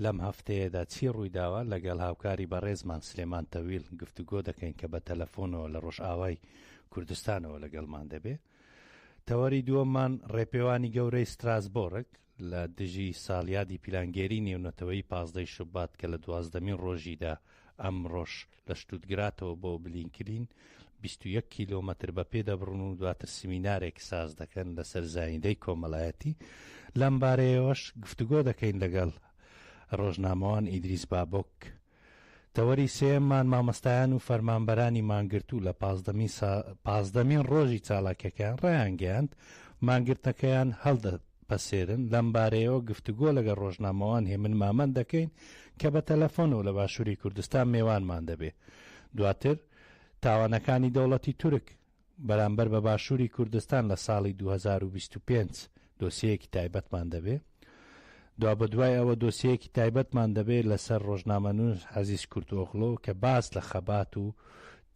لەم هەفتەیەدا چی ڕوویداوە لەگەڵ هاوکاری بەڕێزمان سلێمان تەویل گفتوگۆ دەکەین کە بە تەلەفۆنەوە لە ڕۆژئاوای کوردستانەوە لەگەڵمان دەبێ. تەوەری دووەممان ڕێپێوانی گەورەی ستراسبۆرگ لە دژی ساڵیادی پیلانگێری نێونەتەوەیی پازدەی شوبات کە لە دوازدەمین ڕۆژیدا ئەمڕۆش لە شتوتگراتەوە بۆ بلینکرین 21 کیلۆمەتر بە پێ دەبڕن و دواتر سمینارێک ساز دەکەن لەسەر زایندەی کۆمەڵایەتی لەم بارەیەوەش گفتوگۆ دەکەین لەگەڵ ڕۆژنامەوان ئیدریس بابۆک تەوەری سێیەممان مامۆستایان و فەرمانبەرانی مانگرتوو لە پازدەمین پازدەمین ڕۆژی چالاکیەکەیان ڕایانگەیاند، مانگرتنەکەیان هەڵدەپەسێرن، لەمبارەیەوە گفتوگۆ لەگەڵ ڕۆژنامەوان هێمن مامەند دەکەین کە بە تەلەفۆنەوە لە باشووری کوردستان مێوانمان دەبێ. دواتر تاوانەکانی دەوڵەتی تورک بەرامبەر بە باشووری کوردستان لە ساڵی 2025 دۆسیەیەکی تایبەتمان دەبێ. دوابەدوای ئەوە دۆسیەیەکی تایبەتمان دەبێ لەسەر ڕۆژنامەنووس عەزیز کورتئۆغلۆ کە باس لە خەبات و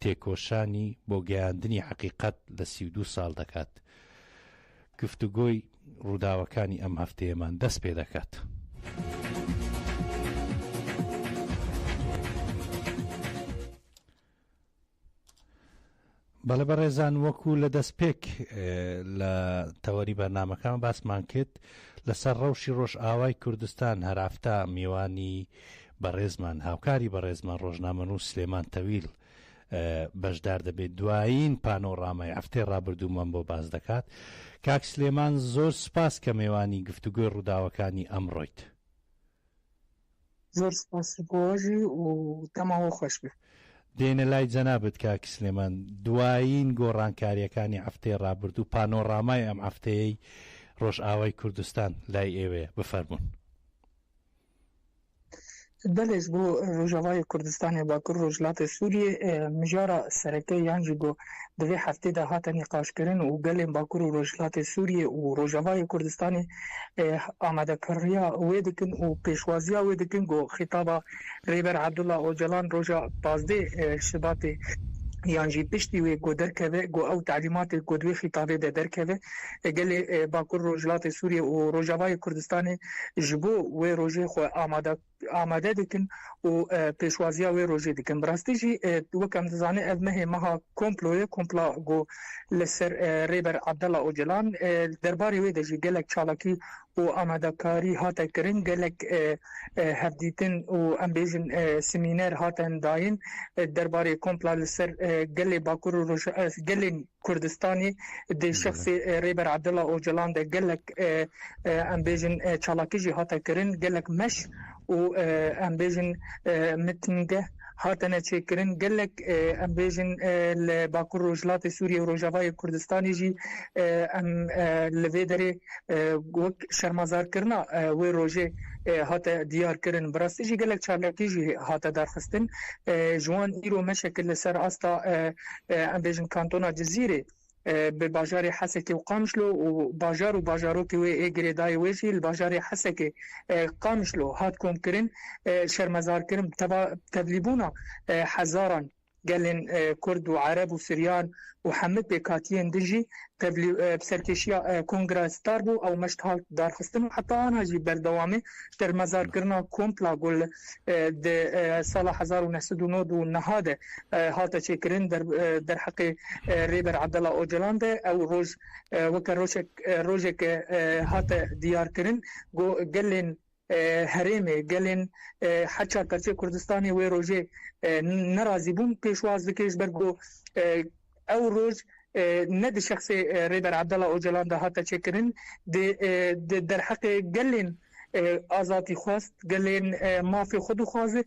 تێکۆشانی بۆ گەیاندنی حەقیقەت لە 32 ساڵ دەکات. گفتوگۆی ڕووداوەکانی ئەم هەفتەیەمان دەست پێ دەکات. بەڵێ بەڕێزان وەکو لە دەستپێک لە تەوەری بەرنمەکان باسمان کرد لەسەر ڕەوشی ڕۆژئاوای کوردستان هەرافتە میوانی بەڕێزمان هاوکاری بەڕێزمان ڕۆژنامەن و سلێمان تەویل بەشدار دەبێت دوایین پانۆڕامای هەفتەی ڕابردوومان بۆ باس دەکات کاک سلێمان زۆر سپاس کە مێوانی گفتوگۆی ڕووداوەکانی ئەمڕۆیت. زۆر سپاس بۆژی و دەمەوە خۆش بێ. دێینە لای جەنابت کاک سلێمان، دوایین گۆڕانکارییەکانی هەفتەی ڕابردوو، پانۆڕامای ئەم هەفتەیەی ڕۆژئاوای کوردستان لای ئێوەیە، بفەرموون. بەلێ ji bo Rojavayê Kurdistanê Bakur Rojhilatê Sûriyê mijara sereke yan jî ku di vê heftê de hate nîqaşkirin û gelên Bakur û Rojhilatê Sûriyê û Rojavayê Kurdistanê amadekariya wê dikin û pêşwaziya wê dikin ku xîtaba Rêber Abdullah Ocalan roja 15 Şibatê yan jî piştî wê ku derkeve ku ew telîmatê ku di wê xîtabê de derkeve gelê Bakur Rojhilatê Sûriyê û Rojavayê Kurdistanê ji bo wê rojê xwe amade amade dikin û pêşwaziya wê rojê dikin. Bi rastî jî wek em dizanin ev mehê meha komplo ye, kompla ku li ser Rêber Abdullah Ocalan derbarê wê de jî gelek çalakî û amadekarî hate kirin, gelek hevdîtin û em bêjin semîner hatin dayîn derbarê kompla li ser gelê Bakur û gelên Kurdistanê di şexsê Rêber Abdullah Ocalan de gelek em bêjin çalakî jî hate kirin, gelek meş û em bêjin mitîngeh hatine çêkirin, gelek em bêjin li Bakur Rojhilatê Sûriyê û Rojavayê Kurdistanê jî em li vê derê wek şermezarkirina wê rojê hate diyarkirin. Bi rastî jî gelek çalakî jî hate derxistin. Ji wan îro meşeke li ser asta em bêjin kantona Cizîrê bi bajarê Hesekê û Qamişlo û bajar û bajarokê wê ê girêdayê wê jî li bajarê Hesekê Qamişlo hat komkirin, şermezarkirin teva tevlîbûna hezaran gelên Kurd û Ereb û Siryan û hemû pêkhatiyên din jî tevlî bi serkêşiya Kongra Star bû ew meş hat darxistin û heta ana jî berdewamê şermezarkirina kompla ku li di sala 1999 de hate çêkirin derheqê Rêber Abdullah Ocalan de ew roj weke rojek rojeke hate diyarkirin ku gelên herêmê gelên heça perçê Kurdistanê wê rojê nerazîbûn pêşwaz dike ji ber ku ew roj ne di şexsê Rêber Abdullah Ocalan de hate çêkirin di di derheqê gelên azadîxwast gelên mafê xwe dixwaze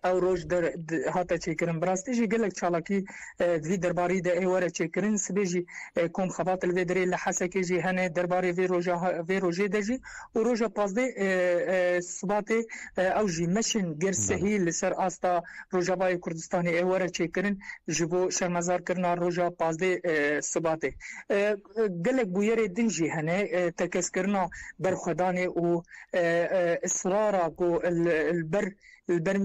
ew roj der hate çêkirin. Bi rastî jî gelek çalakî di vî derbarî de ê were çêkirin. Sibê jî kom xebat li vê derê li Hesekê jî hene derbarê vê roja vê rojê de jî û roja 15 Sibatê ew jî meşên girsehî li ser asta Rojavayê Kurdistanê ê were çêkirin ji bo şermezarkirina roja 15 Sibatê. Gelek bûyerê din jî hene tekezkirina berxwedanê û israra ku li ber li ber.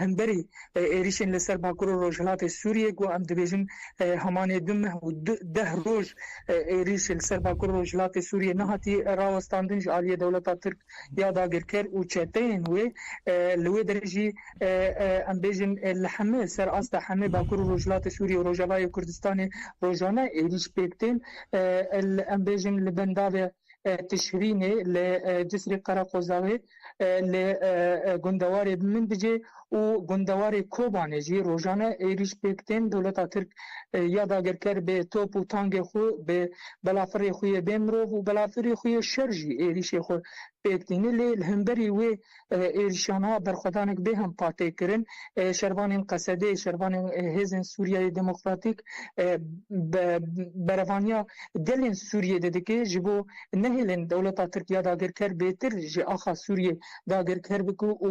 hemberî êrîşên li ser Bakur û Rojhilatê Sûriyê ku em dibêjin hemanê du meh û deh roj êrîş li ser Bakur û Rojhilatê Sûriyê nehatî rawestandin ji aliyê dewleta Tirk ya dagirker û çeteyên wê li wê derê jî em bêjin li hemû ser asta hemû Bakur û Rojhilatê Sûriyê û Rojavayê Kurdistanê rojane êrîş pêk tên em bêjin li bendavê Tişrînê li Cisrê Qereqozawê li gundewarê Minbicê û gundewarê Kobanê jî rojane êrîş pêk tên. Dewleta Tirk ya dagirker bi top û tangê xwe, bi belafirê xwe yê bêmirov û belafirê xwe yê şer jî êrîşê xwe pêk tîne. Lê li hemberî wê êrîşana berxwedanek bê hempa tê kirin. Şervanên Qesedê, şervanên Hêzên Sûriyeyê Demokratîk berevaniya gelên Sûriyê de dike ji bo nehêlin dewleta Tirk ya dagirker bêtir ji axa Sûriyê dagirker bike û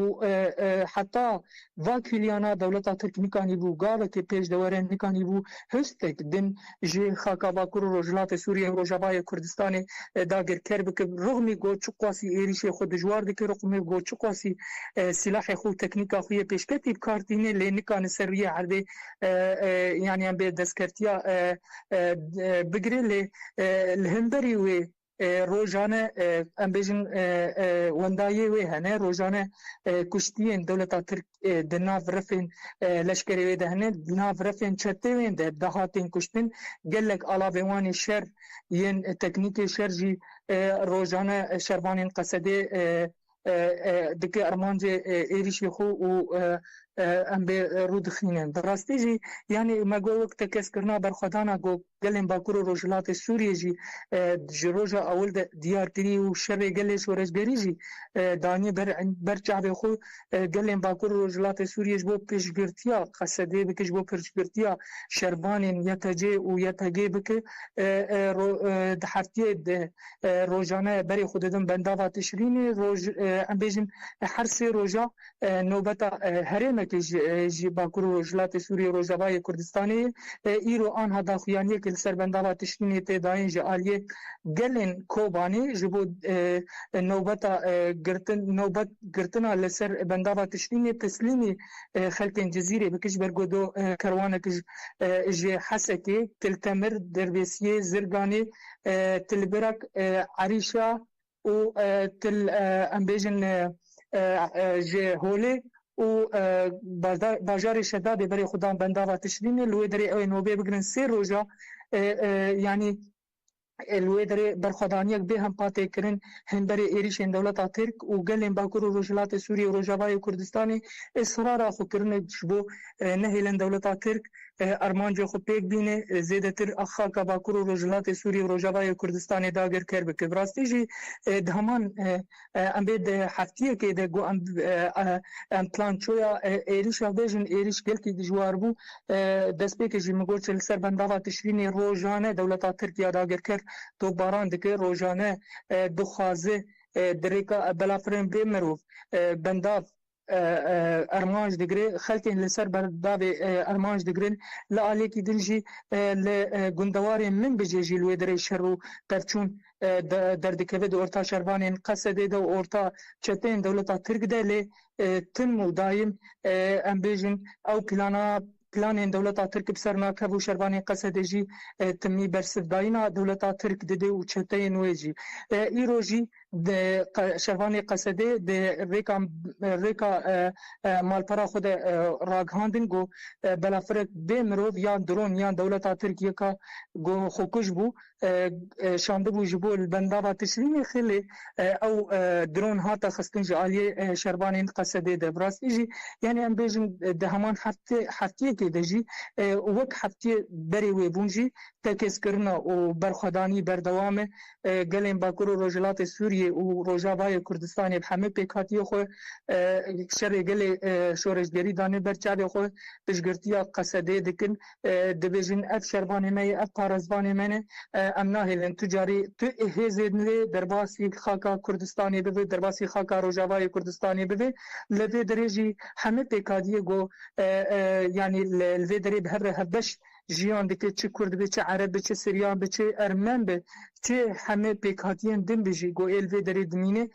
heta va kîlyana dewleta Tirk nikanîbû gavekê pêş de were, nikanîbû hustek din ji xaka Bakur û Rojhilatê Sûriyê û Rojavayê Kurdistanê dagirker bike. Ruxmî got çiqasî êrîşê xwe dijwar dike, ruxmî got çiqasî sîlahê xwe û teknîka xwe yê pêşketî bi kar tîne lê nikane ser rûyê erdê yanî em bê destkertiya bigire lê li hemberî wê rojane em bêjin wendayê wê hene, rojane kuştiyên dewleta Tirk di nav refên leşkerê wê de hene, di nav refên çetê wê de dihatên kuştin, gelek alavên wan ê şer yên teknîkê şer jî rojane şervanên Qesedê dike armancê êrîşê xwe û em bê rû dixînin. Bi rastî jî yanî me got wek tekezkirina berxwedana ku gelên Bakur û Rojhilatê Sûriyê jî ji roja ewil de diyar kirî û şerê gelê şoreşgerî jî danî ber ber çavê xwe gelên Bakur û Rojhilatê Sûriyê ji bo pêşgirtiya Qesedê bike, ji bo pêşgirtiya şervanên YPC û YPG bike di heftiyê de Rojane berê xwe didin bendava Tişrînê, roj em bêjin her sê roja nobeta herêmekê ji Bakur û Rojhilatê Sûriyê û Rojavayê Kurdistanê ye. Îro anha daxuyaniyekê li ser bendava Tişrînê tê dayîn ji aliyê gelên Kobanê ji bo nobeta girtin nobet girtina li ser bendava Tişrînê teslîmî xelkên Cizîrê bike ji ber ku do kerwanek ji Hesekê, Tiltemir, Dirbêsiyê, Zirganê Tilbirak, Erîşa û til em bêjin ji Holê û bajarê Şedadê berê xwe dan bendava Tişrînê li wê derê ew ê nobê bigirin sê roja yanî li wê derê berxwedaniyek bê hempa tê kirin hemberê êrîşên dewleta Tirk û gelên Bakur û Rojhilatê Sûriyê û Rojavayê Kurdistanê israra xwe kirine ji bo nehêlin dewleta Tirk Armancê xwe pêk bîne, zêdetir xaka Bakur û Rojhilatê Sûriyê û Rojavayê Kurdistanê dagirker bike. Bi rastî jî di heman em bê di heftiyekê de ku em em plançoya êrîşa bêjin êrîş gelkî dijwar bû. Destpêkê jî min got li ser bendava Tişrînê rojane dewleta Tirk ya dagirker topbaran dike, rojane dixwaze di rêka belafirên bê mirov bendav armanc digire, xelkên li ser berdavê armanc digirin, li aliyekî din jî li gundewarên Minbicê jî li wê derê şer û pevçûn derdikeve di orta şervanên Qesedê de û orta çeteyên dewleta Tirk de lê tim û dayim em bêjin ew plana planên dewleta Tirk bi ser nakeve û şervanên Qesedê jî timî bersivdayîna dewleta Tirk dide û çeteyên wê jî. Îro jî di şervanê Qesedê di rêka rêka malpera xwe de ragihandin ku belafirek bê mirov yan dron yan dewleta Tirk yeka ku xwekuj bû şandibû ji bo li bendava Tişrînê xêlê ew dron hate xistin ji aliyê şervanên Qesedê de. Bi rastî jî yanî em bêjin di heman heftiyekê de jî wek heftiyê berê wê bûn jî tekêzkirina û berxwedanî berdewam e. Gelên Bakur û Rojhilatê Sûriyê û Rojavayê Kurdistanê bi hemû pêkhatiyê xwe şerê gelê şoreşgerî danê ber çavê xwe piştgirtiya Qesedê dikin. Dibêjin ev şervanê me ye, ev parezvanê me ne, em nahêlin tu carî tu hêzên lê derbasî xaka Kurdistanê bibe, derbasî xaka Rojavayê Kurdistanê bibe. Li vê derê jî hemû pêkadiyê ku yanî li vê derê bi hev re hevbeş. ژیان دکێ چ کورد بێ چ عەرەب بێ چ سریان بێ چ ئەرمەن بێ چ هەمێ پێکهاتیێن din بê jî got ê li vê derê dimîne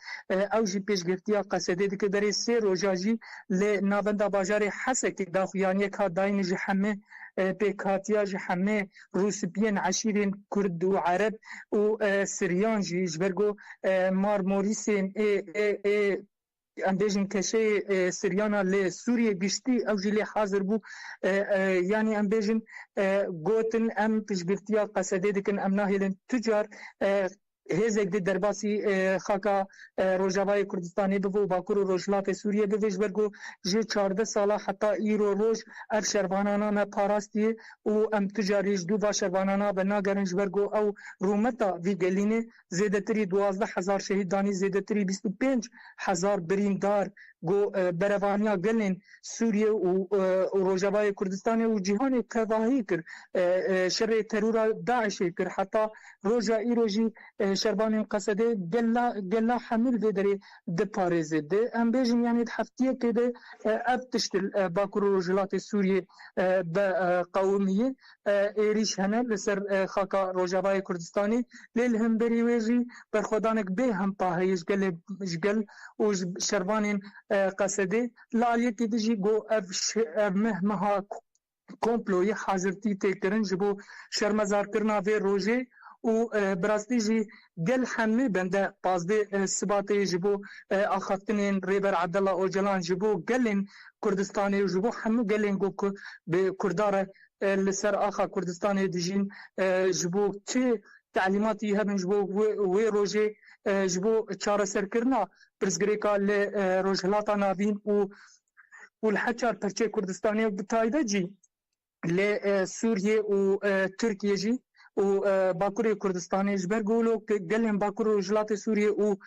ew jî pêşgirtiya Qesedê dike berê sê roja jî li navenda bajarê Hesekê daxuyaniyek hat dayîn ji hemê pêkhatiya ji hemê rûspiyên eşîrên Kurd û Ereb û Siryan jî ji ber ku Mar Morîsên ê ê ê em bêjin keşeyê Siryana li Sûriyê giştî ew jî lê hazir bû yanî em bêjin gotin em piştgirtiya Qesedê dikin em nahêlin tu car hêzek dê derbasî xaka Rojavayê Kurdistanê bibe û Bakur û Rojhilatê Sûriyê bibe ji ber ku ji 14 sala heta îro roj ev şervanana me parastiye û em tu carî ji dû va şervanana venagerin ji ber ku ew rûmeta vî gelînê Zêdetirî 12 hezar şehîd danî, zêdetirî 25 hezar birîndar ku berevaniya gelên Sûriye û Rojavayê Kurdistanê û cîhanê tevahî kir, şerê terora DAIŞ'ê kir. Heta roja îro jî şervanên Qesedê gela gela hemû li vê derê diparêze. Di em bêjin yanî di heftiyekê de ev tişt li Bakur û Rojhilatê Sûriyê bi qewimiyê. Êrîş hene li ser xaka Rojavayê Kurdistanê lê li hemberî wê jî berxwedanek bê hempa heye ji gelê ji gel û ji şervanên Qesedê. Li aliyekî din jî got ev ev meh meha komployê hazirtî tê kirin ji bo şermezarkirina vê rojê û bi rastî jî gel hemû bende 15 Sibatê ji bo axaftinên Rêber Abdullah Ocalan ji bo gelên Kurdistanê û ji bo hemû gelên ku bi Kurda re li ser axa Kurdistanê dijîn ji bo çi telîmatî hebin ji bo wê rojê ji bo çareserkirina pirsgirêka li Rojhilata Navîn û û li her çar perçeyê Kurdistanê û bi taybet jî li Sûriye û Tirkiye jî û Bakurê Kurdistanê ji ber ku gelên Bakur û Rojhilatê Sûriye û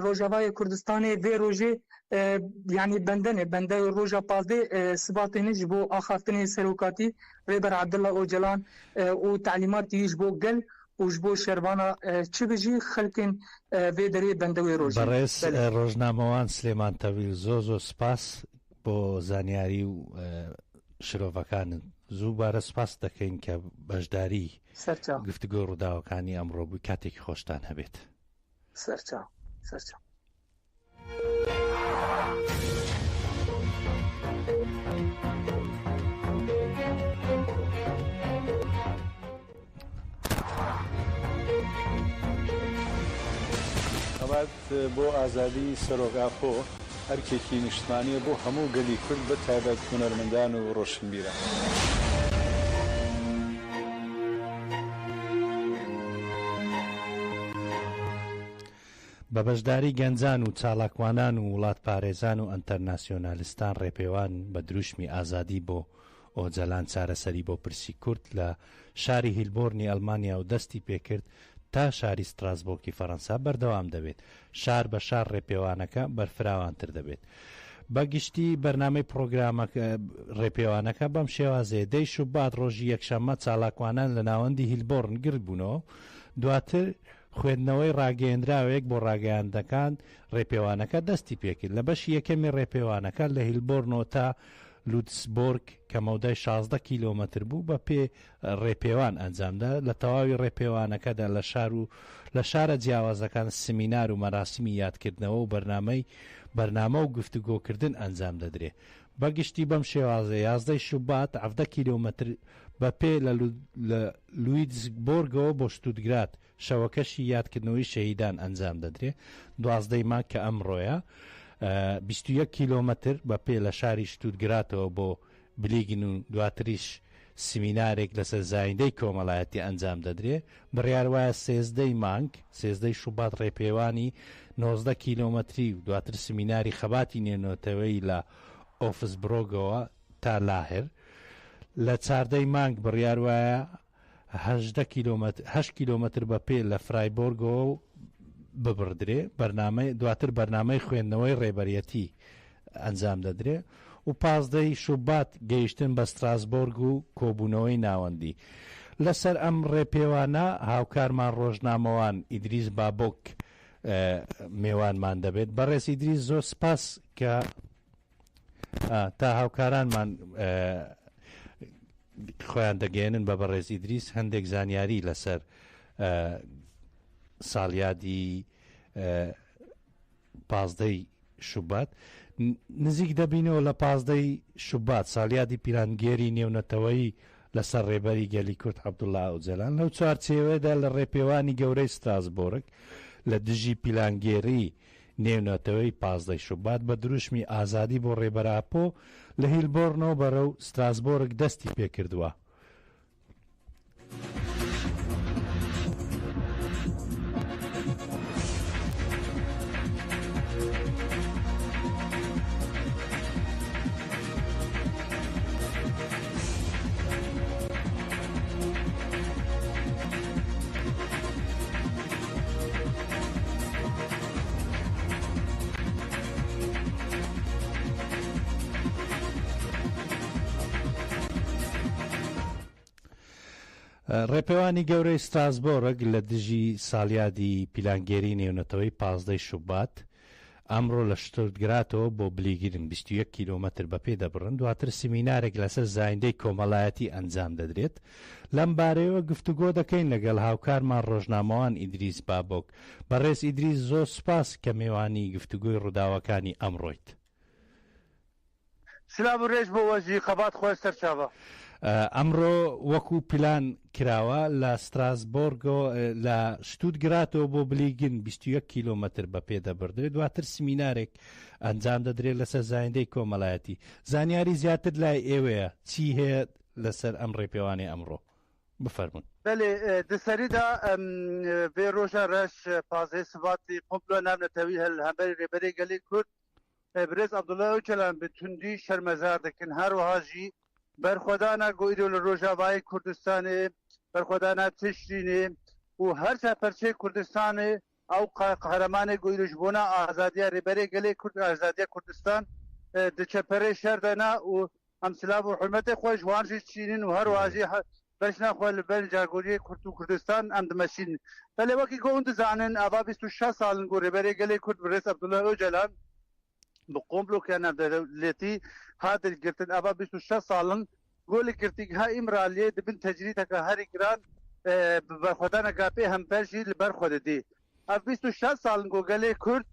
Rojavayê Kurdistanê vê rojê yanî bende ne, bende roja 15 Sibatê ne ji bo axaftinê Serokatî Rêber Abdullah Ocalan û telîmatî ji bo gel û ji bo şervana çi bijî xelkên vê derê bende wê rojê. بەڕێز ڕۆژنامەوان سلێمان تەویل زۆر زۆر سپاس بۆ زانیاری و شرۆڤەکانت. زووبارە سپاست دەکەین کە بەشداری سەرچاو. گفتوگۆی ڕووداوەکانی ئەمڕۆ بووی کاتێکی خۆشتان هەبێت. سەرچاو سەرچاو. خەبات بۆ ئازادی سەرۆک ئاپۆ ئەرکێکی نیشتمانییە بۆ هەموو گەلی کورد بە تایبەت هونەرمەندان و ڕۆشنبیران. بە بەشداری گەنجان و چالاکوانان و وڵاتپارێزان و ئەنتەرناسیۆنالستان ڕێپێوان بە دروشمی ئازادی بۆ ئۆجەلان چارەسەری بۆ پرسی کورد لە شاری هیلبۆرنی ئەڵمانیا و دەستی پێکرد تا شاری ستراسبۆرگی فەرەنسا بەردەوام دەبێت، شار بە شار ڕێپێوانەکە بەرفراوانتر دەبێت. بە گشتی بەرنامەی پڕۆگرامەکە ڕێپێوانەکە بەم شێوازەیە، دەی شوبات ڕۆژی یەکشەممە چالاکوانان لە ناوەندی هیلبۆرن گردبوونەوە و دواتر خوێندنەوەی ڕاگەیەندراوێک بۆ ڕاگەیاندنەکان ڕێپێوانەکە دەستی پێکرد. لە بەشی یەکەمی ڕێپێوانەکە لە هیلبۆرنەوە تا لوتسبۆرگ کە مەودای 16 کیلۆمەتر بوو بە پێ ڕێپێوان ئەنجامدا، لە تەواوی ڕێپێوانەکەدا لە شار و لە شارە جیاوازەکان سمینار و مەراسیمی یادکردنەوە و بەرنامەی بەرنامە و گفتوگۆکردن ئەنجام دەدرێ. بە گشتی بەم شێوازە 11 شوبات 17 کیلۆمەتر بە پێ لە لە لویتسبۆرگەوە بۆ شتوتگرات شەوەکەشی یادکردنەوەی شەهیدان ئەنجام دەدرێ. 12 ی مانگ کە ئەمڕۆیە 21 کیلۆمەتر بە پێ لە شاری شتوتگراتەوە بۆ بلیگن و دواتریش سمینارێک لەسەر زایندەی کۆمەڵایەتی ئەنجام دەدرێ. بڕیار وایە 13 ی مانگ، 13 ی شوبات ڕێپێوانی 19 کیلۆمەتری و دواتر سمیناری خەباتی نێونەتەوەیی لە ئۆفسبرۆگەوە تا لاهر. لە 14 ی مانگ بڕیار وایە 18 کیلۆمەتر هەشت کیلۆمەتر بە پێ لە فرایبۆرگەوە ببڕدرێ، بەرنامەی دواتر بەرنامەی خوێندنەوەی ڕێبەریەتی ئەنجام دەدرێ و 15 ی شوبات گەیشتن بە ستراسبۆرگ و کۆبوونەوەی ناوەندی. لەسەر ئەم ڕێپێوانە هاوکارمان ڕۆژنامەوان ئیدریس بابۆک مێوانمان دەبێت. بەڕێز ئیدریس زۆر سپاس کە تا هاوکارانمان. خۆیان دەگەیەنن بە بەڕێز ئیدریس هەندێک زانیاری لەسەر ساڵیادی پازدەی شوبات نزیک دەبینەوە لە پازدەی شوبات ساڵیادی پیلانگێری نێونەتەوەیی لەسەر ڕێبەری گەلی کورد عەبدوڵا ئۆجەلان لەو چوارچێوەیەدا لە ڕێپێوانی گەورەی ستراسبۆرگ لە دژی پیلانگێری نێونەتەوەی پازدەی شوبات بە دروشمی ئازادی بۆ ڕێبەر ئاپۆ لە هیلبۆرنەوە بەرەو ستراسبۆرگ دەستی پێکردووە. ڕێپێوانی گەورەی ستراسبۆرگ لە دژی ساڵیادی پیلانگێری نێونەتەوەی پازدەی شوبات ئەمڕۆ لە شتوتگراتەوە بۆ بلیگرن 21 کیلۆمەتر بە پێ دەبڕن، دواتر سیمینارێک لەسەر زایندەی کۆمەڵایەتی ئەنجام دەدرێت. لەم بارەیەوە گفتوگۆ دەکەین لەگەڵ هاوکارمان ڕۆژنامەوان ئیدریس بابۆک. بەڕێز ئیدریس زۆر سوپاس کە مێوانی گفتوگۆی ڕووداوەکانی ئەمڕۆیت. سلاڤ و رێز بۆ وەزی خەبات خوەر سەرچاڤە. ئەمڕۆ وەکو پلان کراوە لە ستراسبۆرگەوە لە شتوتگراتەوە بۆ بلیگن 21 کیلۆمەتر بە پێ دەبڕدرێت، دواتر سمینارێک ئەنجام دەدرێت لەسەر زایندەی کۆمەڵایەتی. زانیاری زیاتر لای ئێوەیە چی هەیە لەسەر ئەم ڕێپێوانەی ئەمڕۆ؟ بفەرموون. بەلێ di serî de em vê roja reş 15 Sibatê komploya navnetewî li hemberî Rêberê Gelê Kurd Birêz Abdullah Öcalan bi tundî şermezar dikin. Her wiha jî berxwedana ku îro li Rojavayê Kurdistanê, berxwedana Tişrînê û her çar perçeyê Kurdistanê ew qehremanê ku îro ji bona azadiya Rêberê Gelê Kurd û azadiya Kurdistan di çeperê şer de ne û em silav û hurmetê xwe ji wan jî çînin û her wiha jî beşna xwe li ber cagoriyê Kurd û Kurdistan em dimeşînin. Belê wekî ku hûn dizanin eva 26 sal in ku Rêberê Gelê Kurd Birêz Abdullah Öcalan bi komplokeya navdewletî hat girtin. Eva 26 sal in ku li girtîgeha Îmraliyê di bin tecrîdeke herî giran bi berxwedana gapê hember jî li ber xwe didî. Ev 26 sal in ku gelê Kurd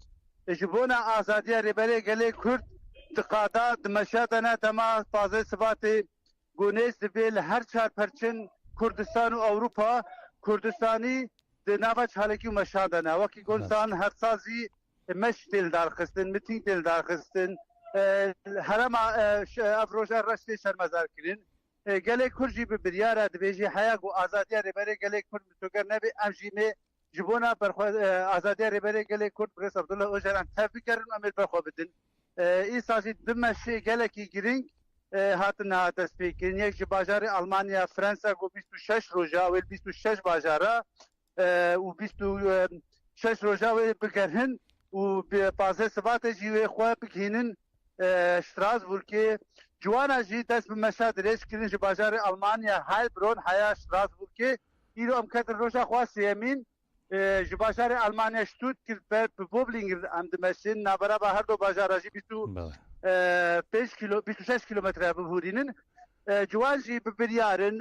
ji bona azadiya Rêberê Gelê Kurd di qada di meşa de ne dema 15 Sibatê ku nêz dibe li her çar perçên Kurdistan û Ewropa Kurdistanî di nava çalakî û meşan de ne. Wekî Gonsan her sal jî meş tê lidarxistin, mitîng tê lidarxistin, herema ev roja reş tê şermezarkirin. Gelê Kurd jî bi biryara dibêjî heya ku azadiya Rêberê Gelê Kurd misoger nebe em jî mê ji bona azadiya Rêberê Gelê Kurd Birêz Abdullah Öcalan tev bikerin û em ê li ber xwe bidin. Îsa jî du meşê gelekî girîng hatin niha destpêkirin. Yek ji bajarê Almanya, Frensa ku 26 roja wê li 26 bajara û 26 roja wê bigerin û 15 Sibatê jî wê xwe bigihînin Strasbourgê. Ciwana jî dest bi meşa dirêj kirin ji bajarê Almanya Heilbronn heya Strasbourgê. Îro em ketin roja xwe sêyemîn ji bajarê Almanya Stuttgart ber bi Boblingen em dimeşin. Navbera ba her du bajara jî 25 kîlo 26 kîlometre bihûrînin. Ciwan jî bi biryarin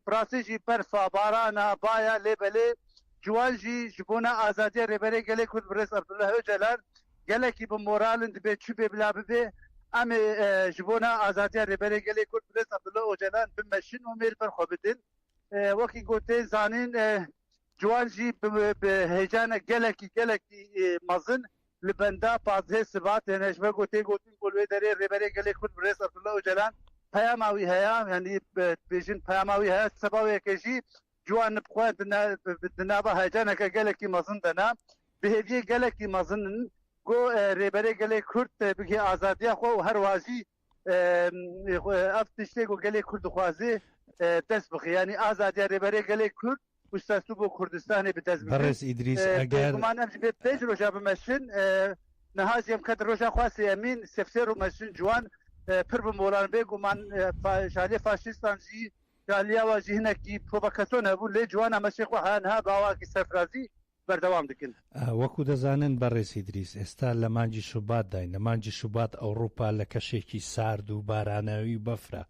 bi rastî jî berfa, barana, baya lê belê ciwan jî ji bona azadiya Rêberê Gelê Kurd Birêz Abdullah Öcalan gelekî bi moral in dibê çi bê bila bibê em ê ji bona azadiya Rêberê Gelê Kurd Birêz Abdullah Öcalan bimeşin û em ê li ber xwe bidin. Wekî ku tê zanîn ciwan jî bi heyecanek gelekî gelekî mezin li benda 15 Sibatê ne ji ber ku tê gotin ku li wê derê Rêberê Gelê Kurd Birêz Abdullah Öcalan peyama wî heye yanî dibêjin peyama wî heye seba wê yekê jî ciwan bi xwe di nava heyecaneke gelekî mezin de ne bi hêviyê gelekî mezin in ku Rêberê Gelê Kurd bigihê azadiya xwe û her wiha jî ev tiştê ku gelê Kurd dixwaze dest bixe yanî azadiya Rêberê Gelê Kurd û statû bo Kurdistanê bi dest bikin. Birêz Îdrîs eger Bêguman em ji bê pênc roja bimeşin niha jî em ketin roja xwe sêyemîn sêfsê rû meşin ciwan pir bi molan bêguman ji aliyê faşîstan jî ji aliya we jî hinekî provokasyon hebû lê ciwana meşê xwe heya niha bi awayekî serfirazî بەردەوام دەکەن. وەکو دەزانن بەڕێز ئیدریس ئێستا لە مانگی شوباتداین، لە مانگی شوبات ئەوڕوپا لە کەشێکی سارد و باراناوی و بەفرە.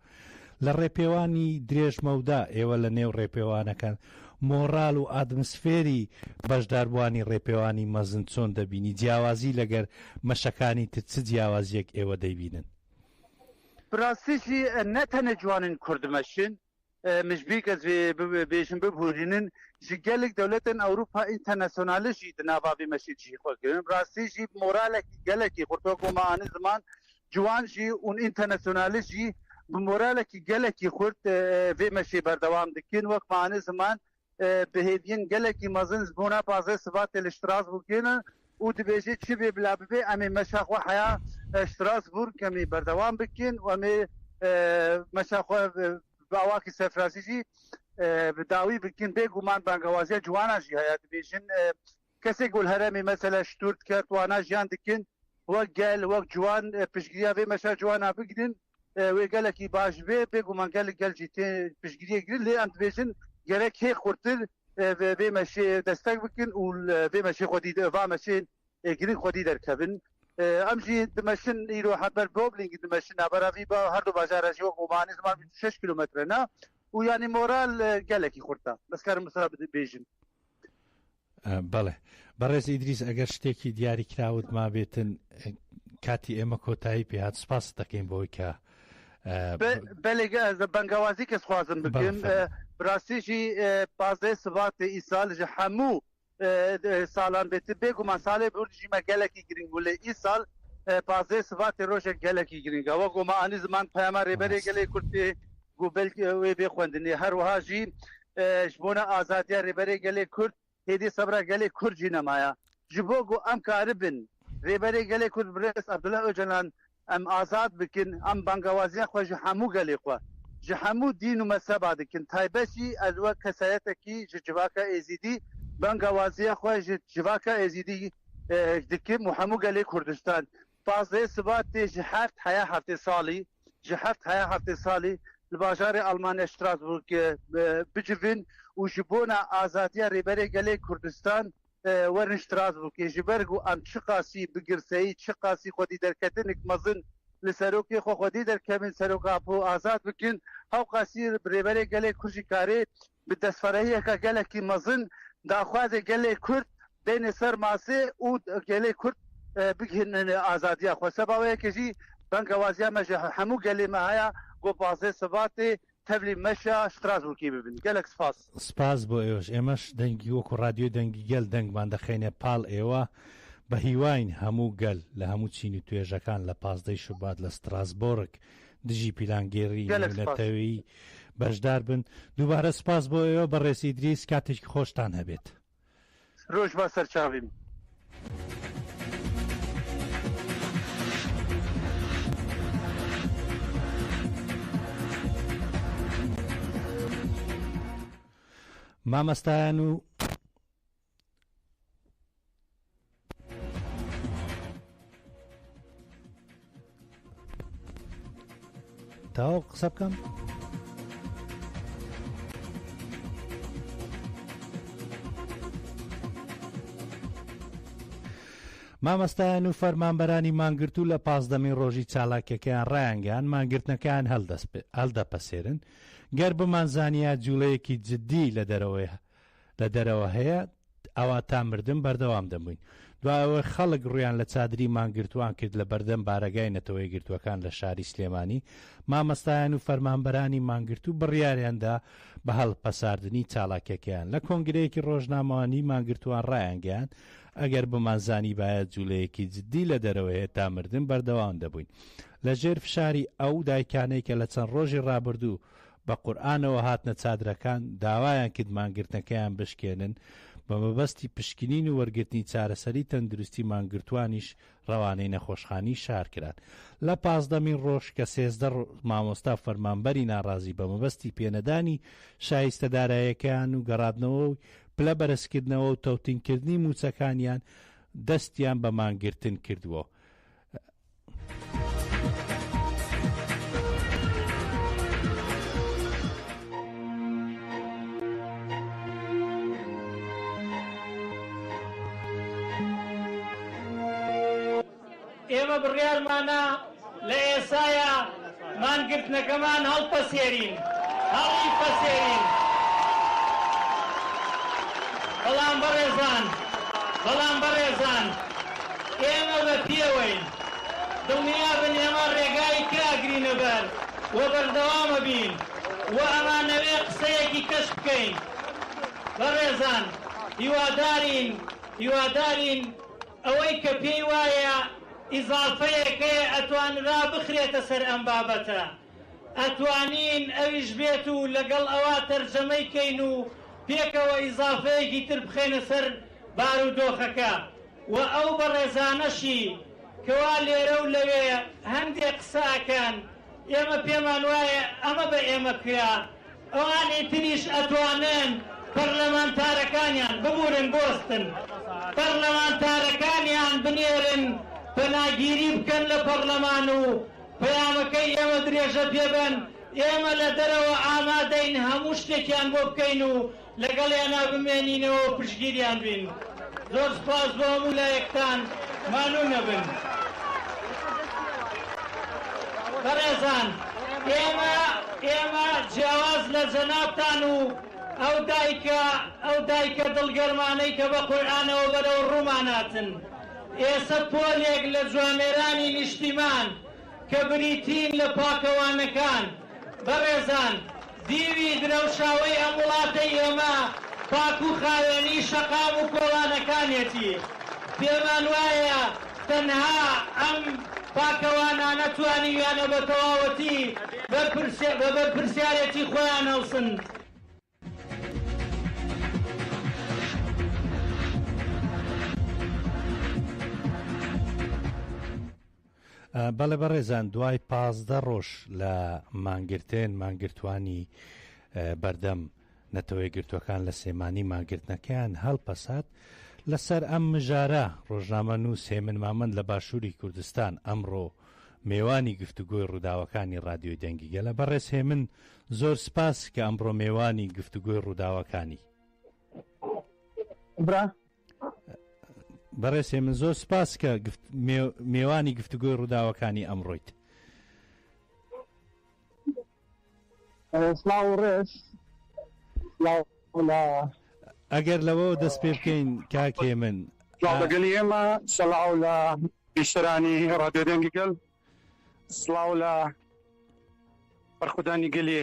لە ڕێپێوانی درێژمەودا ئێوە لە نێو ڕێپێوانەکان مۆڕال و ئاتمسفێری بەشداربووانی ڕێپێوانی مەزن چۆن دەبینی؟ جیاوازی لەگەر مەشەکانی تر چ جیاوازیەک ئێوە دەیبینن؟ براستیشی نە تەنێ جوانن کورد دمەشن، مش بیک ez vê bêjim bibhûrînin ji gelek dewletên Ewropa înternasyonalî jî di nava vê meşê cihê xwe kirin. Bi rastî jî moralekî gelekî xurt wek me anî ziman ciwan jî û înternasyonalî jî bi moralekî gelekî xurt vê meşê berdewam dikin. Wek me anî ziman bi hêviyên gelekî mezin ji bona 15 Sibatê li Strasbourgê ne û dibêje çi bê bila bibe em ê meşa xwe heya Strasbourg em ê berdewam bikin û em ê meşa xwe bi awakî serfirazî jî bi dawî bikin. Bêguman bangewaziya ciwanan jî heye dibêjin Kesê ku li herêmê mesela Stuttgart wana jiyan dikin wek gel, wek ciwan piştgiriya vê meşa ciwana bigirin wê gelekî baş bê. Bêguman gelek gel jî tê piştgiriyê girin lê em dibêjin gerek hê xurttir vê meşê destek bikin û vê meşê xwedî va meşê girîng xwedî derkevin. Em jî dimeşin îro heber Boblingê dimeşin navbera vî ba her du bajara jî wek Omanê ziman 26 kîlometre ne û yanî moral gelekî xurt e. Ez karim wisa bêjim. بەڵێ بەڕێز ئیدریس ئەگەر شتێکی دیاری کراوت مابێتن کاتی ئێمە کۆتایی پێهات سپاس دەکەین بۆی کە بەلێ بەنگەوازی کەس خوازم بکەم براستیژی پازدە سبات ئیسال ji hemû ساڵان بێت بێگومان ساڵێ بردژیمە gelekî گرنگ بوو لێ ئیسال پازدە سباتê rojek gelekî girîng e wek me anî ziman peyama rêberê gelê Kurd tê ku belkî wê bê xwendinê her wiha jî ji bona azadiya rêberê gelê Kurd hêdî sebra gelê Kurd jî nemaya. Ji bo ku em karibin rêberê gelê Kurd Birêz Abdullah Öcalan em azad bikin, em bangewaziya xwe ji hemû gelê xwe, ji hemû dîn û mezheba dikin. Taybet jî ez wek kesayetekî ji civaka Êzîdî bangewaziya xwe ji civaka Êzîdî dikim û hemû gelê Kurdistan. 15 Sibatê ji heft heya heftê salî ji heft heya heftê salî li bajarê Almanya Strasbourg bicivin û ji bona azadiya Rêberê Gelê Kurdistan werin Strasbourgê. Ji ber ku em çiqasî bi girseyî, çiqasî xwedîderketinek mezin li serokê xwe xwedî derkevin, Serok Apo azad bikin, hewqasî Rêberê Gelê Kurd jî karê bi destferehiyeke gelekî mezin daxwazê gelê Kurd Bêne ser masê û gelê Kurd bigihînin azadiya xwe. Seba wê yekê jî bangewaziya me ji hemû gelê me heye ku 15 Sibatê tevlî meşa Strasbourgê bibin. Gelek spas. Spas بۆ ئێوەش. ئێمەش دەنگی وەکو ڕادیۆی دەنگی گەل دەنگمان دەخەینە پاڵ ئێوە. بە هیواین هەموو گەل لە هەموو چین و توێژەکان لە 15 ی شوبات لە ستراسبۆرگ دژی پیلانگێڕی گەلەک سپاس. نێونەتەوەیی بەشدار بن. دووبارە سپاس بۆ ئێوە بەڕێز ئیدریس کاتێکی خۆشتان هەبێت. رۆژ با سەرچاویم. مامەستایان و تەواو قسە بکەم؟ مامەستایان و فەرمانبەرانی مانگرتوو لە پازدەمین ڕۆژی چالاکیەکەیان ڕایانگەیاند مانگرتنەکەیان هەڵدەپەسێرن گەر بمانزانیایە جوڵەیەکی جدی لە دەرەوە هەیە ئەوا تا مردن بەردەوام دەبووین. دوای ئەوەی خەڵک ڕوویان لە چادری مانگرتووان کرد لە بەردەم بارەگای نەتەوەیەکگرتووەکان لە شاری سلێمانی، مامۆستایان و فەرمانبەرانی مانگرتوو بڕیاریان دا بە هەڵپەساردنی چالاکیەکەیان. لە کۆنگرەیەکی ڕۆژنامەوانی مانگرتووان ڕایانگەیاند، ئەگەر بمانزانیبایە جوولەیەکی جدی لە دەرەوە هەیە تا مردن بەردەوام دەبووین. لە ژێر فشاری ئەو دایکانەی کە لە چەند ڕۆژی ڕابردوو بە قورئانەوە هاتنە چادرەکان، داوایان کرد مانگرتنەکەیان بشکێنن، بە مەبەستی پشکنین و وەرگرتنی چارەسەری تەندروستی مانگرتووانیش ڕەوانەی نەخۆشخانەی شار کران. لە پازدەمین ڕۆژ کە 13 مامۆستا و فەرمانبەری ناڕازی بە مەبەستی پێنەدانی شایستە داراییەکەیان و گەڕاندنەوەی پلە بەرزکردنەوە و تەوتینکردنی مووچەکانیان دەستیان بە مانگرتن کردووە. ئێمە بڕیارمانە لە ئێسایا مانگرتنەکەمان هەڵپەسێرین، هەڵیپەسێرین. بەڵام بەڕێزان، بەڵام بەڕێزان ئێمە بە پێوەین. دڵنیابن ئێمە ڕێگای کە ئەگرینە بەر و بەردەوام ئەبین و ئەمانەوێ قسەیەکی کەش بکەین. بەڕێزان هیوادارین، هیوادارین ئەوەی کە پێی وایە ئیزافەیەک هەیە ئەتوانرا بخرێتە سەر ئەم بابەتە ئەتوانین ئەویش بێت و لەگەڵ ئەوا تەرجەمەی کەین و پێکەوە ئیزافەیەکی تر بخەینە سەر بارودۆخەکە و ئەو بەڕێزانەشی کەوا لێرە و لەوێ هەندێ قسە ئەکەن ئێمە پێمان وایە ئەمە بە ئێمە کرا ئەوانی تریش ئەتوانن پەرلەمانتارەکانیان، ببورن بوەستن، پەرلەمانتارەکانیان بنێرن پەناگیری بکەن لە پەڕلەمان و پەیامەکەی ئێمە درێژە پێبەن، ئێمە لە دەرەوە ئامادەین هەموو شتێکیان بۆ بکەین و لەگەڵیانا بمێنینەوە و پشتگیریان بین. زۆر سوپاس بۆ هەموو لایەکتان، مانوو نەبن. بەڕێزان ئێمە ئێمە جیاواز لە جەنابتان و ئەو دایکە ئەو دایکە دڵگەرمانەی کە بە قورئانەوە بەرەو ڕوومان هاتن ئێسە پۆلێک لە جوامێرانی نیشتیمان کە بریتین لە پاکەوانەکان. بەڕێزان، دیوی درەوشاوەی ئەم وڵاتەی ئێمە پاک و خاوێنی شەقام و کۆڵانەکانیەتی. پێمان وایە تەنها ئەم پاکەوانانە توانیویانە بە تەواوەتی بە بەرپرسیارێتی خۆیان هەڵسن. بەڵێ بەڕێزان دوای 15 ڕۆژ لە مانگرتن مانگرتوانی بەردەم نەتەوەی گرتوەکان لە سێمانی مانگرتنەکەیان هەڵپەسات لەسەر ئەم مژارە ڕۆژنامە نووس هێمن مامەند لە باشووری کوردستان ئەمڕۆ مێوانی گفتوگۆی ڕووداوەکانی ڕادیۆی دەنگی گەلە بەڕێز هێمن زۆر سپاس کە ئەمڕۆ مێوانی گفتوگۆی ڕووداوەکانی. برا. بەڕێز هێمن زۆر سپاس کە مێوانی گفتوگۆی ڕووداوەکانی ئەمڕۆیت. سڵاو و ڕێز سڵاو لە ئەگەر لەوەوە دەست پێ بکەین کاک هێمن سڵاو لە گەلی ئێمە سڵاو لە بیسەرانی ڕادیۆ دەنگی گەل سڵاو لە بەرخودانی گەلی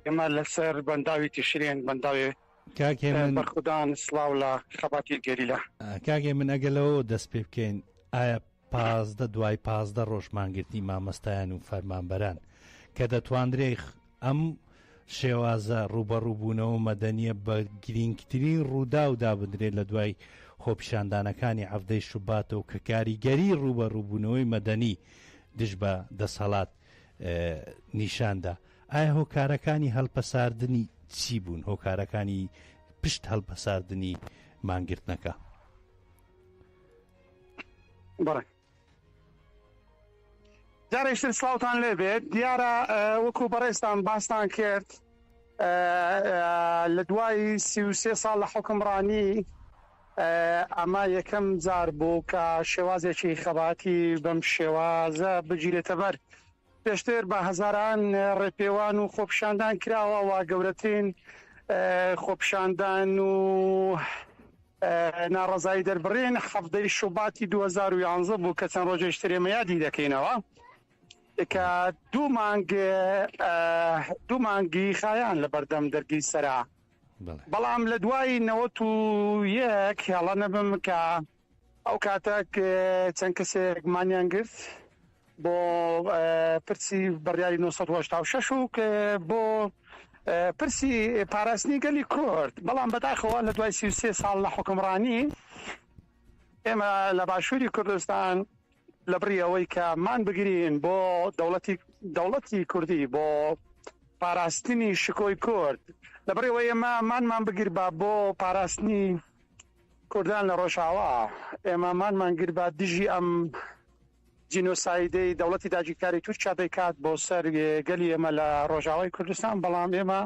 ئێمە لەسەر بەنداوی تشرێن بەنداوێ کاک هێمن بەرخودان سڵاو لە خەباتی گەریلا. کاک هێمن ئەگەر لەوەوە دەست پێ بکەین ئایا 15 دوای 15 ڕۆژ مانگرتنی مامەستایان و فەرمانبەران کە دەتواندرێ ئەم شێوازە ڕووبەڕووبوونەوە مەدەنییە بە گرینگترین ڕووداو دابنرێت لە دوای خۆپیشاندانەکانی عەڤدەی شوباتەوە کە کاریگەری ڕووبەڕووبوونەوەی مەدەنی دژ بە دەسەڵات نیشاندا. ئایا هۆکارەکانی هەڵپەساردنی چی بوون؟ هۆکارەکانی پشت هەڵپەساردنی مانگرتنەکە؟ بەڵێ. جارێکتر سڵاوتان لێبێت دیارە وەکو بەڕێزتان باستان کرد لە دوای 33 ساڵ لە حکمڕانی ئەمە یەکەم جار بوو کە شێوازێکی خەباتی بەم شێوازە بگیرێتە بەر پێشتر بە هەزاران ڕێپێوان و خۆپیشاندان کراوە و گەورەترین خۆپیشاندان و ناڕەزایی دەربڕین حەڤدەی شوباتی 2011 بوو کە چەند ڕۆژێکی تر ئێمە یادی دەکەینەوە کە دوو مانگ دوو مانگی خایان لە بەردەم دەرگی سەرا بەڵام لە دوای 91 هەڵە نەبم کە ئەو کاتە چەند کەسێک مانیان گرت بۆ پرسی بڕیاری 986 و بۆ پرسی پاراستنی گەلی کورد، بەڵام بەداخەوە لە دوای 33 ساڵ لە حوکمڕانی ئێمە لە باشووری کوردستان لە بڕی ئەوەی کە مان بگرین بۆ دەوڵەتی دەوڵەتی کوردی بۆ پاراستنی شکۆی کورد لە بڕیەوە ئێمە مانمان بگیربا بۆ پاراستنی کوردان لە ڕۆژاوا ئێمە مانمان گیربا دژی ئەم جینۆسایدەی دەوڵەتی داگیرکاری تورکیا دەیکات بۆ سەر گەلی ئێمە لە ڕۆژاوای کوردستان، بەڵام ئێمە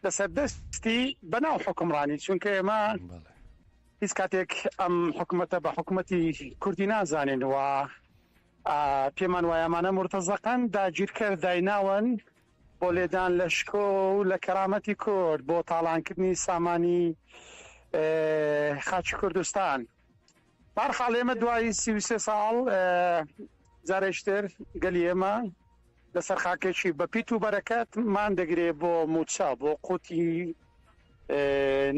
لەسەر دەستی بەناو حوکمڕانی، چونکە ئێمە هیچ کاتێک ئەم حکومەتە بە حکومەتی کوردی نازانین و. پێمان وایە ئەمانە مورتەزەقەن، داگیرکەر دایناون بۆ لێدان لە شکۆ و لە کەرامەتی کورد، بۆ تاڵانکردنی سامانی خاکی کوردستان. بەهەرحاڵ ئێمە دوای 33 ساڵ جارێکتر گەلی ئێمە لەسەر خاکێکی بە پیت و بەرەکەت مان دەگرێ بۆ موچە، بۆ قوتی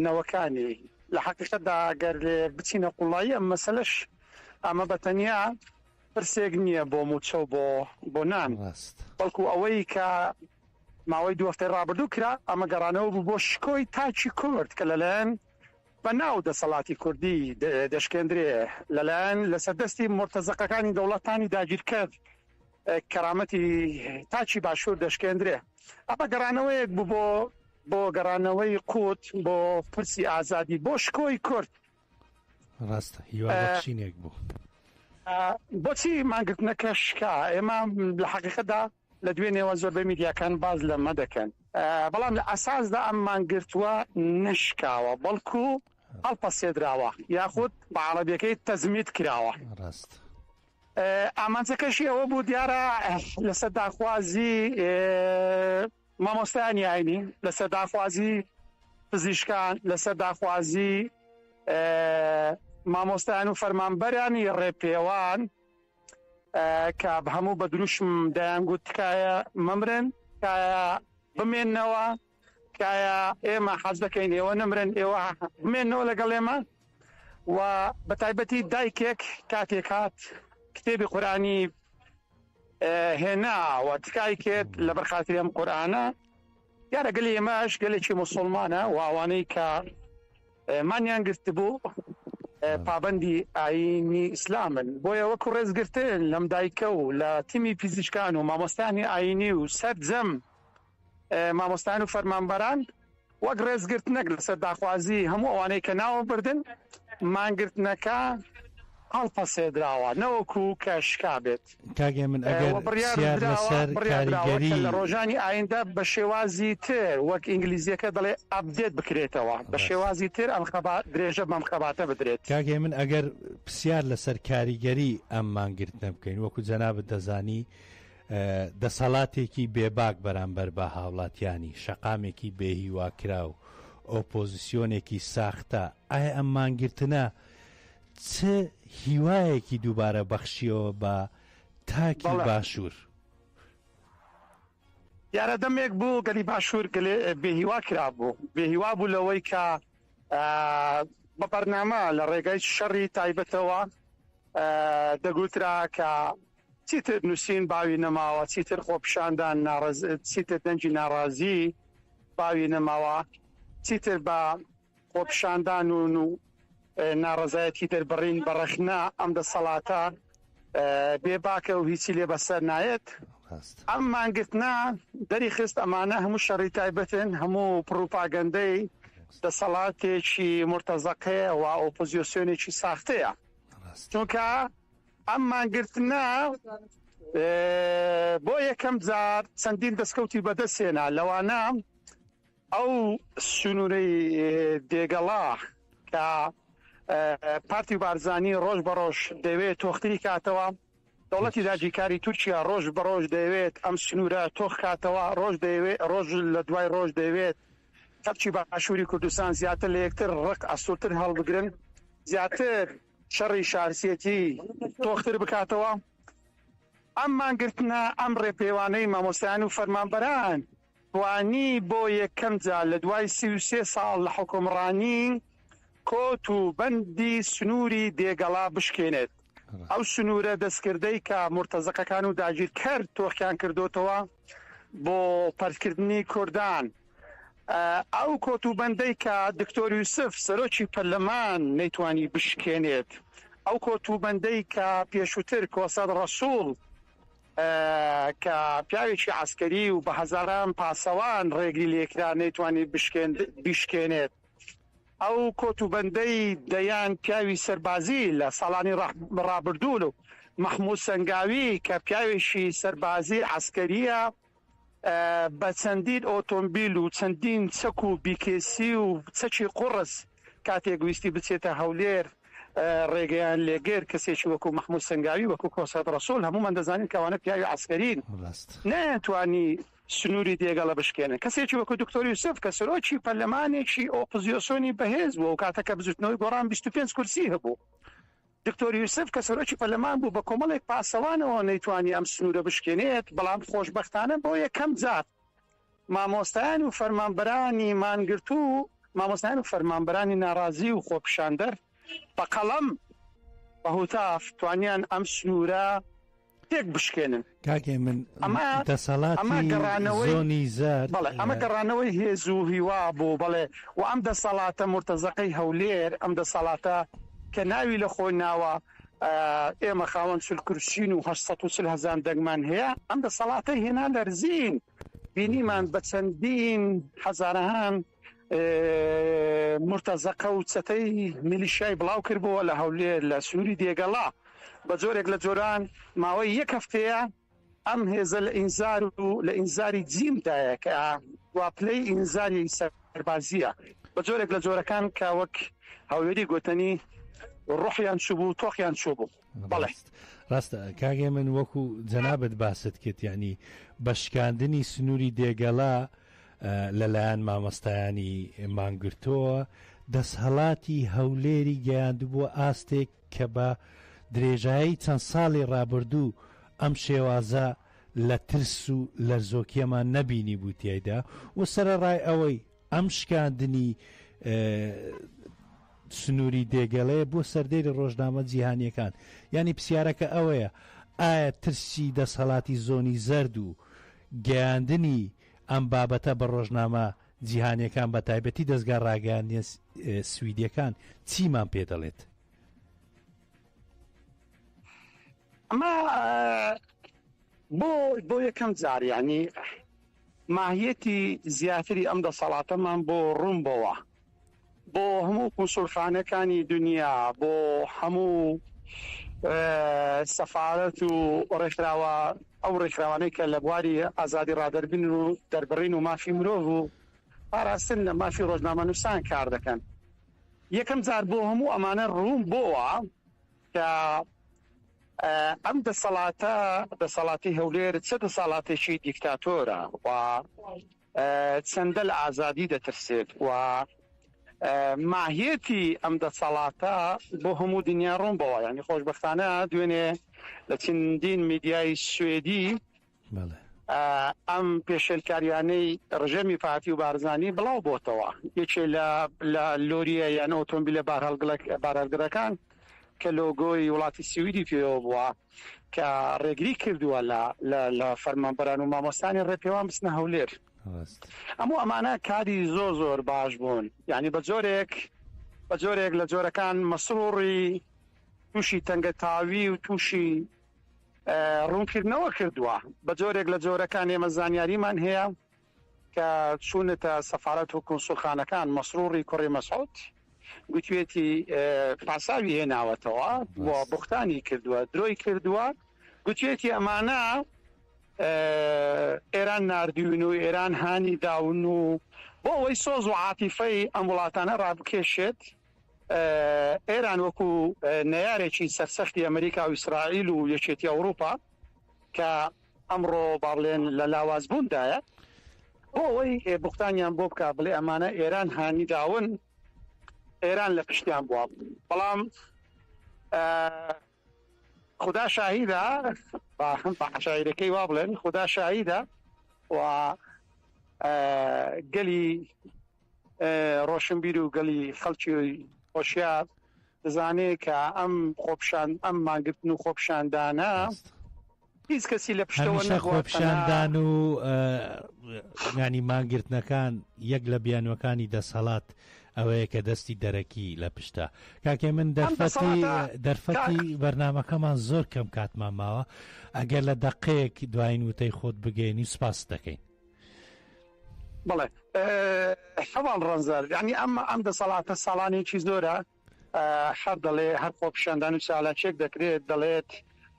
نەوەکانی. لە حەقیقەتدا گەر بچینە قوڵایی ئەم مەسەلەش ئەمە بە تەنیا پرسێک نییە بۆ موچە و بۆ بۆ نان، بەڵکو ئەوەی کە ماوەی دوو هەفتەی ڕابردوو کرا ئەمە گەڕانەوە بوو بۆ شکۆی تاکی کورد کە لەلایەن بە ناو دەسەڵاتی کوردی دەشکێندرێ، لەلایەن لەسەر دەستی مورتەزەقەکانی دەوڵەتانی داگیرکەر کەرامەتی تاکی باشوور دەشکێندرێ. ئەمە گەڕانەوەیەک بوو بۆ بۆ گەڕانەوەی قوت بۆ پرسی ئازادی بۆ شکۆی کورد. ڕاستە هیوا بەخشینێک بوو. بۆچی مانگرتنەکە شکا؟ ئێمە لە حەقیقەتدا لە دوێنێوە زۆربەی میدیاکان باس لەمە دەکەن، بەڵام لە ئەساسدا ئەم مانگرتووە نەشکاوە، بەڵکو هەڵپەسێدراوە یاخود بە عەڕەبیەکەی تەزمید کراوە. ڕاست. ئامانجەکەشی ئەوە بوو دیارە لەسەر داخوازی مامۆستایانی ئاینی، لەسەر داخوازی پزیشکان، لەسەر داخوازی مامۆستایان و فەرمانبەرانی ڕێپێوان کە هەموو بە دروشم دەیانگوت تکایە مەمرن، تکایە بمێنەوە، تکایە ئێمە حەز دەکەین ئێوە نەمرن، ئێوە بمێنەوە لەگەڵ ئێمە. و بە تایبەتی دایکێک کاتێک هات کتێبی قورئانی هێنا و تکای کرد لەبەر خاتری ئەم قورئانە. دیارە گەلی ئێمەش گەلێکی موسڵمانە و ئەوانەی کە مانیان گرتبوو پابەندی ئایینی ئیسلامن، بۆیە وەکو ڕێزگرتن لەم دایکە و لە تیمی پزیشکان و مامۆستایانی ئایینی و سەرجەم مامۆستایان و فەرمانبەران وەک ڕێزگرتنێک لەسەر داخوازی هەموو ئەوانەی کە ناوە بردن، مانگرتنەکە هەڵپەسێدراوە نەوەکو کە شکا بێت. کاک هێمن ئەگەر و بڕیار پرسیار دراوە لەسەر بڕیار دراوە کە کاریگەری. لە ڕۆژانی ئایندە بە شێوازی تر وەک ئینگلیزیەکە دەڵێ ئەپدێت بکرێتەوە بە ڕاست. شێوازی تر ئەم خەبات درێژە بەم خەباتە بدرێت. کاک هێمن ئەگەر پرسیار لەسەر کاریگەری ئەم مانگرتنە بکەین وەکو جەنابت دەزانی دەسەڵاتێکی بێباک بەرامبەر بە هاوڵاتیانی، شەقامێکی بێهیواکراو، ئۆپۆزسیۆنێکی ساختە، ئایا ئەم مانگرتنە چ هیوایەکی دووبارە بەخشیەوە بە تاکی بەڵێ. باشوور؟ دیارە دەمێک بوو گەلی باشوور گەلێ بێهیوا کرابوو، بێهیوا بوو لەوەی کە بە بەرنامە لە ڕێگای شەڕی تایبەتەوە دەگوترا کە چیتر نووسین باوی نەماوە، چیتر خۆپیشاندان ناڕەز، چیتر دەنگی ناڕازی باوی نەماوە، چیتر بە خۆپیشاندان و ناڕەزایەتی دەربڕین بە ڕەخنە ئەم دەسەڵاتە بێ باکە و هیچی لێ بەسەر نایەت. ئەم مانگرتنە دەریخست ئەمانە هەموو شەڕی تایبەتن، هەموو پڕوپاگەندەی دەسەڵاتێکی مورتەزەقەیە و ئۆپۆزیۆسیۆنێکی ساختەیە. چونکە ئەم مانگرتنە بۆ یەکەم جار چەندین دەستکەوتی بەدەستهێنا، لەوانە ئەو سنوورەی دێگەڵا کە پارتی و بارزانی ڕۆژ بە ڕۆژ دەیەوێت تۆختری کاتەوە، دەوڵەتی داگیرکاری تورکیا ڕۆژ بە ڕۆژ دەیەوێت ئەم سنوورە تۆخ کاتەوە، ڕۆژ دەیەوێت ڕۆژ لە دوای ڕۆژ دەیەوێت خەڵکی باشووری کوردستان زیاتر لە یەکتر ڕق ئەستوورتر هەڵبگرن، زیاتر شەڕی شارسێتی تۆختر بکاتەوە. ئەم مانگرتنە، ئەم ڕێپێوانەی مامۆستایان و فەرمانبەران توانی بۆ یەکەم جار لە دوای 33 ساڵ لە حوکمڕانی کۆت و بەندی سنووری دێگەڵا بشکێنێت. ئەو سنوورە دەستکردەی کە مورتەزەقەکان و داگیرکەر تۆخیان کردۆتەوە بۆ پەرتکردنی کوردان. ئەو کۆتوبەندەی کە دکتۆر یوسف سەرۆکی پەرلەمان نەیتوانی بشکێنێت، ئەو کۆتوبەندەی کە پێشووتر کۆسرەت ڕەسوڵ کە پیاوێکی عەسکەری و بە هەزاران پاسەوان ڕێگری لێکرا نەیتوانی بیشکێنێت، ئەو کۆتوبەندەی دەیان پیاوی سەربازی لە ساڵانی ڕابردوو و مەحمود سەنگاوی کە پیاوێکی سەربازی عەسکەرییە بە چەندین ئۆتۆمبیل و چەندین چەک و بیکێسی و چەکی قوڕس کاتێک ویستی بچێتە هەولێر. ڕێگەیان لێگر کەسێکی وەکو مەحمود سەنگاوی وەکو کۆسرەت ڕەسوڵ هەموومان دەزانین کە ئەوانە پیاوی عەسکەرین نەیانتوانی سنووری دێگەڵە بشکێنن. کەسێکی وەکو دکتۆر یوسف کە سەرۆکی پەرلەمانێکی ئۆپزیۆسۆنی بەهێز بوو ئەو کاتە کە بزوتنەوەی گۆڕان 25 کورسی هەبوو. دکتۆر یوسف کە سەرۆکی پەرلەمان بوو بە کۆمەڵێک پاسەوانەوە نەیتوانی ئەم سنوورە بشکێنێت، بەڵام خۆشبەختانە بۆ یەکەم جار مامۆستایان و فەرمانبەرانی مانگرتوو، مامۆستایان و فەرمانبەرانی ناڕازی و خۆپیشاندەر بە قەڵەم، بە هوتاف توانیان ئەم سنوورە تێک بشکێنن. کاک هێمن ئەمە ئەمە دەسەڵاتی گەڕانەوەی زۆنی زەرد بەڵێ ئەمە گەڕانەوەی هێز و هیوا بوو بەڵێ و ئەم دەسەڵاتە مورتەزەقەی هەولێر ئەم دەسەڵاتە کە ناوی لە خۆی ناوە ئێمە خاوەن 40 کورسین و 840 هەزار دەنگمان هەیە ئەم دەسەڵاتە هێنا لەرزین بینیمان بە چەندین هەزارەهان مورتەزەقە و چەتەی میلیشیای بڵاو کردبووە لە هەولێر لە سنووری دێگەڵا بە جۆرێک لە جۆران ماوەی یەک هەفتەیە ئەم هێزە لە ئینزار و لە ئینزاری جیمدایە کە دوا پلەی ئینزاری سەربازیە بە جۆرێک لە جۆرەکان کە وەک هەولێری گوتەنی ڕۆحیان چوبوو تۆخیان چوبوو. بەڵێ. ڕاستە کاک هێمن وەکو جەنابت باست کرد یعنی بە شکاندنی سنووری دێگەڵە لەلایەن مامۆستایانی مانگرتۆوە دەسهەڵاتی هەولێری گەیاندبووە ئاستێک کە بە درێژایی چەند ساڵی ڕابردوو ئەم شێوازە لە ترس و لەرزۆکیەمان نەبینی بوو تیایدا و سەرەڕای ئەوەی ئەم شکاندنی سنووری دێگەڵەیە بۆ سەردێری ڕۆژنامە جیهانیەکان یانی پرسیارەکە ئەوەیە ئایا ترسی دەسهەڵاتی زۆنی زەرد و گەیاندنی ئەم بابەتە بە ڕۆژنامە جیهانیەکان بە تایبەتی دەزگا ڕاگەیاندنیە سویدیەکان چیمان پێ دەڵێت؟ ئەمە بۆ بۆ یەکەم جار یعنی ماهیەتی زیاتری ئەم دەسەڵاتەمان بۆ ڕوون بۆوە بۆ هەموو کونسولخانەکانی دنیا بۆ هەموو سەفارەت و ڕێکخراوە ئەو ڕێکخراوانەی کە لە بواری ئازادی ڕادەربین و دەربڕین و مافی مرۆڤ و پاراستن لە مافی ڕۆژنامەنووسان کار دەکەن یەکەم جار بۆ هەموو ئەمانە ڕوون بۆوە کە ئەم دەسەڵاتە دەسەڵاتی هەولێر چ دەسەڵاتێکی دیکتاتۆرە و چەندە لە ئازادی دەترسێت و ماهیەتی ئەم دەسەڵاتە بۆ هەموو دنیا ڕوون بەوە ینی خۆشببختانە دوێنێ لە چەندین میدیای سوێدی ئەم پێشێلکاریانەی ڕژێمی پارتی و بارزانی بڵاو بۆتەوە یەکێ لە لە لۆریە یان ئۆتۆمبیلە بارهەڵگرەکان کە لۆگۆی وڵاتی سویدی پێوە بووە کە ڕێگری کردووە لە لە فەرمانبەران و مامۆستانی ڕێپێوان بچنە هەولێر هەموو ئەمانە کاری زۆر زۆر باش بوون یعنی بە جۆرێک بە جۆرێک لە جۆرەکان مەسروڕی تووشی تەنگەتاوی و تووشی ڕوونکردنەوە کردووە بە جۆرێک لە جۆرەکان ئێمە زانیاریمان هەیە کە چوونەتە سەفارەت و کونسوڵخانەکان مەسروڕی کوڕی مەسعود گوتوێتی پاساوی هێناوەتەوە و بوختانی کردووە درۆی کردووە گوتوێتی ئەمانە ئێران ناردوون و ئێران هانی داون و بۆ ئەوەی سۆز و عاتیفەی ئەم وڵاتانە ڕابکێشێت ئێران وەکو نەیارێکی سەرسەختی ئەمریکا و ئیسرائیل و یەکێتی ئەوروپا کە ئەمڕۆ با بڵێن لە لاوازبووندایە بۆ ئەوەی بوختانیان بۆ بکا بڵێ ئەمانە ئێران هانی داون ئێران لە پشتیان بووە بەڵام خدا شاهیدە بە عشایرەکەی وا بڵێن خدا شاهیدە و گەلی ڕۆشنبیر و گەلی خەڵکی هۆشیار دەزانێ کە ئەم خۆپشان ئەم مانگرتن و خۆپشاندانە هیچ کەسی لە پشتەوە هەمیشە خۆپشاندان و ینی مانگرتنەکان یەک لە بیانوەکانی دەسەڵات ئەوەیە کە دەستی دەرەکی لە پشتە کاکێ من دەرفەتی دەرفەتی بەرنمەکەمان زۆر کەم کاتمان ماوە ئەگەر لە دەقەیەک دوایین وتەی خۆت بگەێنی سپاس دەکەین. بەڵێ هەواڵ ڕەنجەر یعنی ئەم ئەم دەسەڵاتە ساڵانێکی زۆرە هەر دەڵێ هەر خۆپیشاندان و چالاکیەک دەکرێت دەڵێت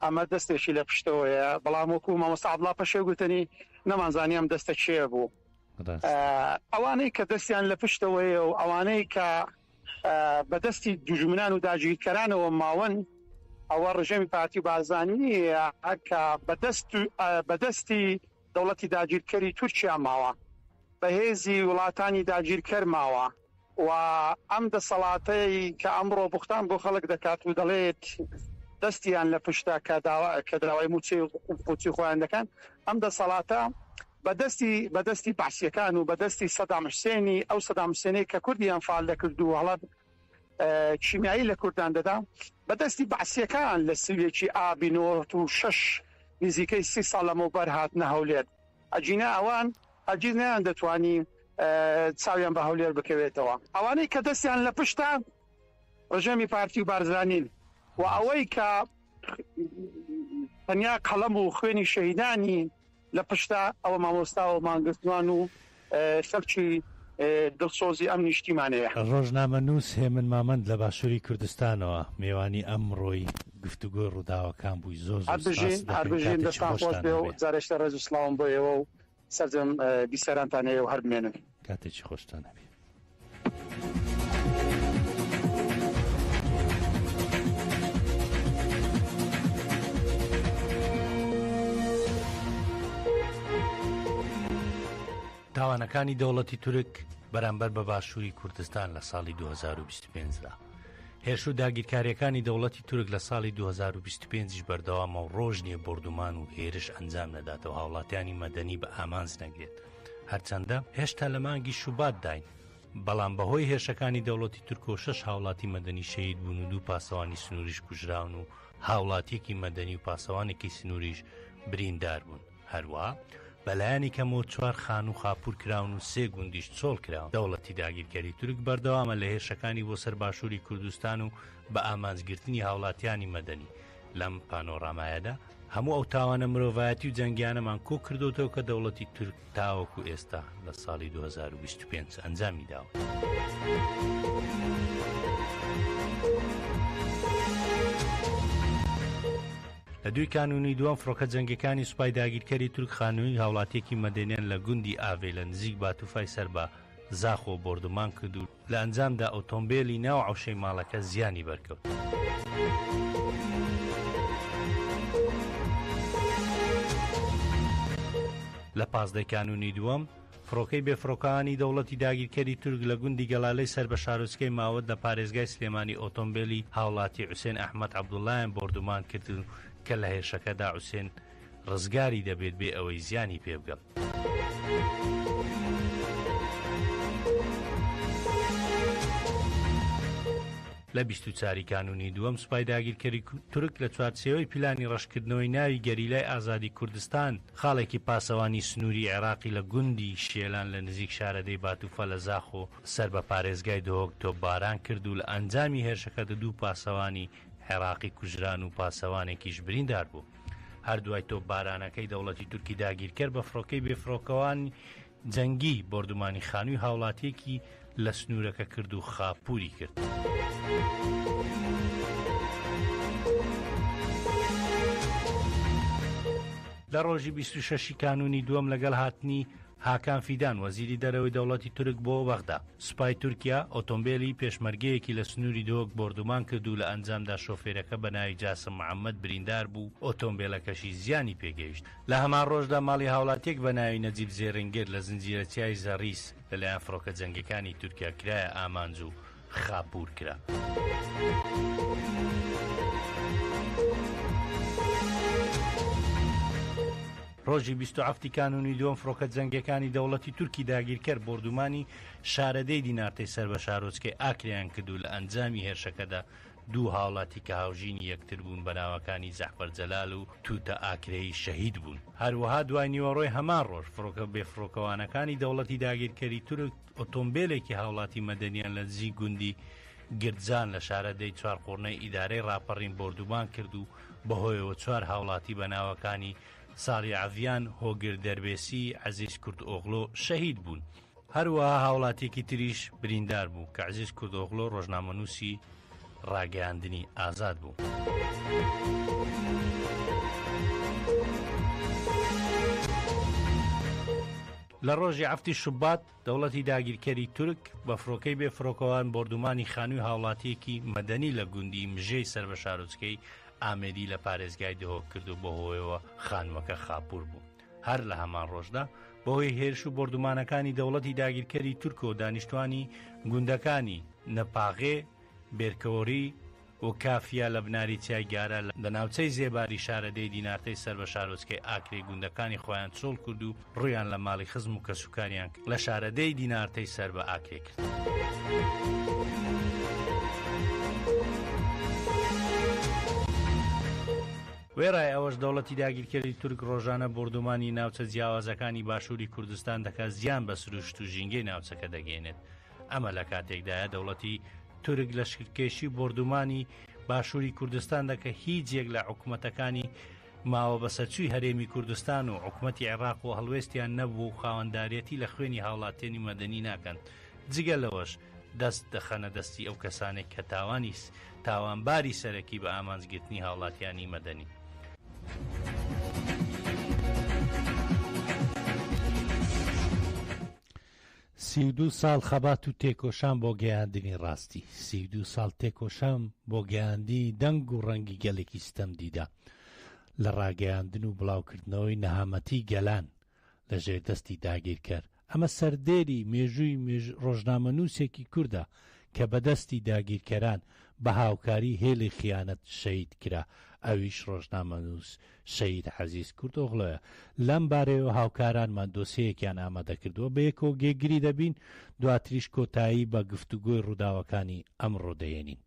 ئەمە دەستێکی لە پشتەوەیە بەڵام وەکو مامۆستا عەبدوڵا پەشێو گوتنی نەمانزانی ئەم دەستە کێ بوو ئەوانەی کە دەستیان لە پشتەوەیە و ئەوانەی کە. بەدەستی دوژمنان و داگیرکەرانەوە ماون ئەوە ڕژێمی پارتی و بارزانی کە بەدەست بەدەستی دەوڵەتی داگیرکەری تورکیا ماوە، بە هێزی وڵاتانی داگیرکەر ماوە و ئەم دەسەڵاتەی کە ئەمڕۆ بوختان بۆ خەڵک دەکات و دەڵێت دەستیان لە پشتە کە داوا کە داوای مووچەی قوتی خۆیان دەکەن، ئەم دەسەڵاتە بە دەستی بە دەستی بەعسییەکان و بە دەستی سەدام حوسێنی ئەو سەدام حوسێنەی کە کوردی ئەنفال دەکرد و هەڵە کیمیایی لە کوردان دەدا، بە دەستی بەعسییەکان لە 31 ی ئابی 96 نزیکەی 30 ساڵ لەمەوبەر هاتنە هەولێر. ئەگینا ئەوان هەرگیز نەیاندەتوانی چاویان بە هەولێر بکەوێتەوە. ئەوانەی کە دەستیان لە پشتە ڕژێمی پارتی و بارزانین و ئەوەی کە تەنیا قەڵەم و خوێنی شەهیدانی لە پشتە ئەوە مامۆستا و مانگرتووان و خەڵکی دڵسۆزی ئەم نیشتیمانەیە. ڕۆژنامەنووس هێمن مامەند لە باشووری کوردستانەوە مێوانی ئەمڕۆی گفتوگۆی ڕووداوەکان بووی زۆر زۆر هەر بژین سپاست هەر دەکەین بژین کاتێکی دەستان خۆش خۆشتان بێ و هەبێ. جارێکتر ڕێز و سڵاوم بۆ ئێوە و سەرجەم بیسەرانتان هەیە و هەر بمێنن. کاتێکی خۆشتان هەبێ. تاوانەکانی دەوڵەتی تورک بەرامبەر بە باشووری کوردستان لە ساڵی 2025 دا. هێرش و داگیرکاریەکانی دەوڵەتی تورک لە ساڵی 2025 بەردەوامە و ڕۆژ نییە بۆردومان و هێرش ئەنجام نەداتەوە هاوڵاتیانی مەدەنی بە ئامانج نەگرێت. هەرچەندە هێشتا لە مانگی شوباتداین، بەڵام بەهۆی هێرشەکانی دەوڵەتی تورکەوە شەش هاوڵاتی مەدەنی شەهید بوون و دوو پاسەوانی سنووریش کوژراون و هاوڵاتیەکی مەدەنی و پاسەوانێکی سنووریش بریندار بوون. هەروەها بەلایەنی کەمەوە چوار خانوو خاپوور کراون و سێ گوندیش چۆڵ کراون. دەوڵەتی داگیرکەری تورک بەردەوامە لە هێرشەکانی بۆ سەر باشووری کوردستان و بە ئامانجگرتنی هاوڵاتیانی مەدەنی. لەم پانۆرامایەدا هەموو ئەو تاوانە مرۆڤایەتی و جەنگیانەمان کۆ کردۆتەوە کە دەوڵەتی تورک تاوەکو ئێستا لە ساڵی 2025 ئەنجامی داوە. لە دووی کانوونی دووەم فڕۆکە جەنگیەکانی سوپای داگیرکەری تورک خانووی هاوڵاتیەکی مەدەنیان لە گوندی ئاڤێ لە نزیک باتوفای سەر بە زاخۆ بۆردومان کرد و لە ئەنجامدا ئۆتۆمبێلی ناو عەوشەی ماڵەکە زیانی بەرکەوت. لە پازدەی کانوونی دووەم، فڕۆکەی بێفڕۆکەوانی دەوڵەتی داگیرکەری تورک لە گوندی گەڵالەی سەر بە شارۆچکەی ماوەت لە پارێزگای سلێمانی ئۆتۆمبێلی هاوڵاتی عوسێن ئەحمەد عەبدوڵڵایان بۆردومان کرد و کە لە هێرشەکەدا عوسێن ڕزگاری دەبێت بێ ئەوەی زیانی پێ بگەم. لە 24 ی کانوونی دووەم سوپای داگیرکەری تورک لە چوارچێوەی پلانی ڕەشکردنەوەی ناوی گەریلای ئازادی کوردستان خاڵێکی پاسەوانی سنووری عێراقی لە گوندی شێلان لە نزیک شارەدێی باتوفە لە زاخۆ سەر بە پارێزگای دهۆک تۆپباران کرد و لە ئەنجامی هێرشەکەدا دوو پاسەوانی عێراقی کوژران و پاسەوانێکیش بریندار بوو. هەر دوای تۆپبارانەکەی دەوڵەتی تورکی داگیرکەر بە فڕۆکەی بێفڕۆکەوانی جەنگی بۆردومانی خانووی هاوڵاتیەکی لە سنوورەکە کرد و خاپووری کرد. لە ڕۆژی 26 کانوونی دووەم لەگەڵ هاتنی هاکان فیدان وەزیری دەرەوەی دەوڵەتی تورک بۆ بەغدا، سوپای تورکیا ئۆتۆمبێلی پێشمەرگەیەکی لە سنووری دهۆک بۆردومان کرد و لە ئەنجامدا شۆفێرەکە بە ناوی جاسم محەمەد بریندار بوو و ئۆتۆمبێلەکەشی زیانی پێگەیشت. لە هەمان ڕۆژدا ماڵی هاوڵاتییەک بە ناوی نەجیب زێرنگر لە زنجیرە چیای زەڕیس لەلایەن فڕۆکە جەنگیەکانی تورکیا کرایە ئامانج و خاپوور کرا. ڕۆژی 27 ی کانوونی دووەم فڕۆکە جەنگیەکانی دەوڵەتی تورکی داگیرکەر بۆردومانی شارەدێی دینارتەی سەر بە شارۆچکەی ئاکرێیان کرد و لە ئەنجامی هێرشەکەدا دوو هاوڵاتی کە هاوژینی یەکتر بوون بە ناوەکانی جەعفەر جەلال و توتە ئاکرەیی شەهید بوون. هەروەها دوای نیوەڕۆی هەمان ڕۆژ فڕۆکە بێفڕۆکەوانەکانی دەوڵەتی داگیرکەری تورک ئۆتۆمبێلێکی هاوڵاتی مەدەنیان لە نزیک گوندی گردجان لە شارەدێی چوارقوڕنەی ئیدارەی ڕاپەڕین بۆردومان کرد و بەهۆیەوە چوار هاوڵاتی بە ناوەکانی ساڵی عەڤیان، هۆگر دەربێسی، عەزیز کوردئۆغلۆ شەهید بوون. هەروەها هاوڵاتیەکی تریش بریندار بوو کە عەزیز کوردئۆغلۆ ڕۆژنامەنووسی ڕاگەیاندنی ئازاد بوو. لە ڕۆژی حەفتی شوبات دەوڵەتی داگیرکەری تورک بە فڕۆکەی بێ فڕۆکەوان بۆردومانی خانووی هاوڵاتییەکی مەدەنی لە گوندی مژێی سەر بە شارۆچکەی ئامێدی لە پارێزگای دهۆک کرد و بەهۆیەوە خانووەکە خاپوور بوو. هەر لە هەمان ڕۆژدا بەهۆی هێرش و بۆردومانەکانی دەوڵەتی داگیرکەری تورکەوە دانیشتوانی گوندەکانی نەپاغێ، بێرکەوەری و کافیا لە بناری چیای گارە لە ناوچەی زێباری شارەدێی دینارتەی سەر بە شارۆچکەی ئاکرێ گوندەکانی خۆیان چۆڵ کرد و ڕوویان لە ماڵی خزم و کەسوکاریان لە شارەدێی دینارتەی سەر بە ئاکرێ کرد. وێڕای ئەوەش دەوڵەتی داگیرکەری تورک ڕۆژانە بۆردومانی ناوچە جیاوازەکانی باشووری کوردستان دەکات زیان بە سروشت و ژینگەی ناوچەکە دەگەیەنێت. ئەمە لە کاتێکدایە دەوڵەتی تورک لەشکرکێشی بۆردومانی باشووری کوردستان دەکە هیچ یەک لە حکومەتەکانی ماوە بەسەرچووی هەرێمی کوردستان و حکومەتی عێراق و هەڵوێستیان نەبوو و خاوەنداریەتی لە خوێنی هاوڵاتیانی مەدەنی ناکەن جگە لەوەش دەست دەخەنە دەستی ئەو کەسانێک کە تاوانی تاوانباری سەرەکی بە ئامانجگرتنی هاوڵاتیانی مەدەنی. 32 ساڵ خەبات و تێکۆشان بۆ گەیاندنی ڕاستی، 32 ساڵ تێکۆشان بۆ گەیاندنی دەنگ و ڕەنگی گەلێکی ستەمدیدە لە ڕاگەیاندن و بڵاوکردنەوەی نەهامەتی گەلان لە ژێر دەستی داگیرکەر. ئەمە سەردێری مێژووی ڕۆژنامەنووسێکی کوردە کە بە دەستی داگیرکەران بە هاوکاری هێلی خیانەت شەهید کرا، ئەویش ڕۆژنامەنووس شەهید عەزیز کوردئۆغلۆیە. لەم بارەیەوە هاوکارانمان دۆسێیەکیان ئامادەکردووە، بەیەکەوە گێگری دەبین، دواتریش کۆتایی بە گفتوگۆی ڕووداوەکانی ئەمڕۆ دەهێنین.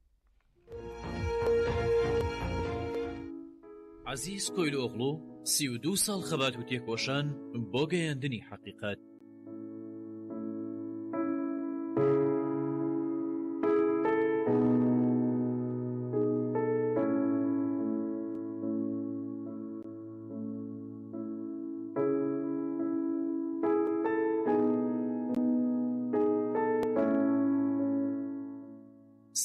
عەزیز کۆیلئۆغڵو 32 ساڵ خەبات و تێکۆشان بۆ گەیاندنی حەقیقەت.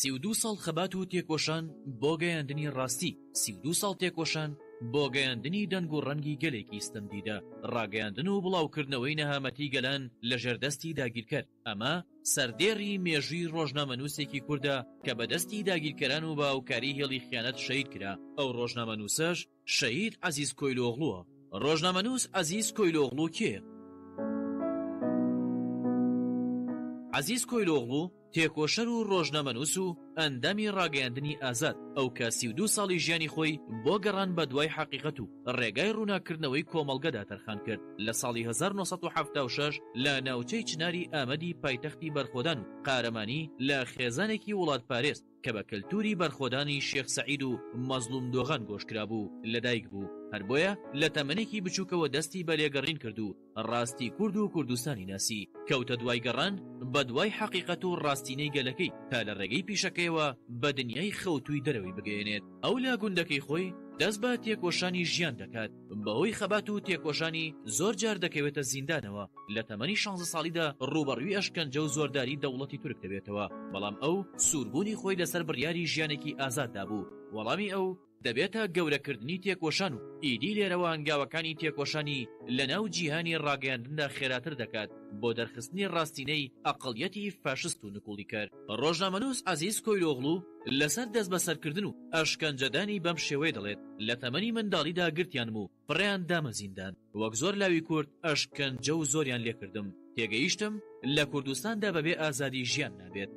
32 ساڵ خەبات و تێکۆشان بۆ گەیاندنی ڕاستی، 32 ساڵ تێکۆشان بۆ گەیاندنی دەنگ و ڕەنگی گەلێکی ستەمدیدە، ڕاگەیاندن و بڵاوکردنەوەی نەهامەتی گەلان لەژێر دەستی داگیرکەر، ئەمە سەردێڕی مێژووی ڕۆژنامەنووسێکی کوردە کە بە دەستی داگیرکەران و بە هاوکاری هێڵی خیانەت شەهید کرا، ئەو ڕۆژنامەنووسەش شەهید عەزیز کۆیلۆغڵووە. ڕۆژنامەنووس عەزیز کۆیلۆغڵو کێیە؟ عەزیز کۆیلۆغڵو تێکۆشەر و ڕۆژنامەنووس و ئەندامی ڕاگەیاندنی ئازاد، ئەو کە 32 ساڵی ژیانی خۆی بۆ گەڕان بە دوای حەقیقەت و ڕێگای ڕووناککردنەوەی کۆمەڵگەدا تەرخان کرد، لە ساڵی 1976 لە ناوچەی چناری ئامەدی پایتەختی بەرخۆدان و قارەمانی لە خێزانێکی وڵاتپارێز کە بە کەلتوری بەرخۆدانی شێخ سەعید و مەزڵوم دۆغان گۆشکرابوو لەدایک بوو، هەر بۆیە لە تەمەنێکی بچووکەوە دەستی بە لێگەڕین کرد و ڕاستی کورد و کوردستانی ناسی، کەوتە دوای گەڕان بە دوای حەقیقەت و ڕاستینەی گەلەکەی تا لە ڕێگەی پیشەکەیەوە بە دنیای خەوتووی دەرەوەی بگەیەنێت. ئەو لە گوندەکەی خۆی دەست بە تێکۆشانی ژیان دەکات، بەهۆی خەبات و تێکۆشانی زۆر جار دەکەوێتە زیندانەوە، لە تەمەنی شانزە ساڵیدا ڕووبەڕووی ئەشکەنجە و زۆرداری دەوڵەتی تورک دەبێتەوە، بەڵام ئەو سووربوونی خۆی لەسەر بڕیاری ژیانێکی ئازاددا بوو، وەڵامی ئەو دەبێتە گەورەکردنی تێکۆشان و ئیدی لێرەوە هەنگاوەکانی تێکۆشانی لەناو جیهانی ڕاگەیاندندا خێراتر دەکات بۆ دەرخستنی ڕاستینەی ئەقڵیەتی فاشست و نکوڵیکەر. ڕۆژنامەنووس عەزیز کۆیلۆغڵو لەسەر دەستبەسەرکردن و ئەشکەنجەدانی بەم شێوەیە دەڵێت، لە تەمەنی منداڵیدا گرتیانم و فڕێیان دامە زیندان، وەک زۆر لاوی کورد ئەشکەنجە و زۆریان لێکردم، تێگەیشتم لە کوردستاندا بەبێ ئازادی ژیان نابێت.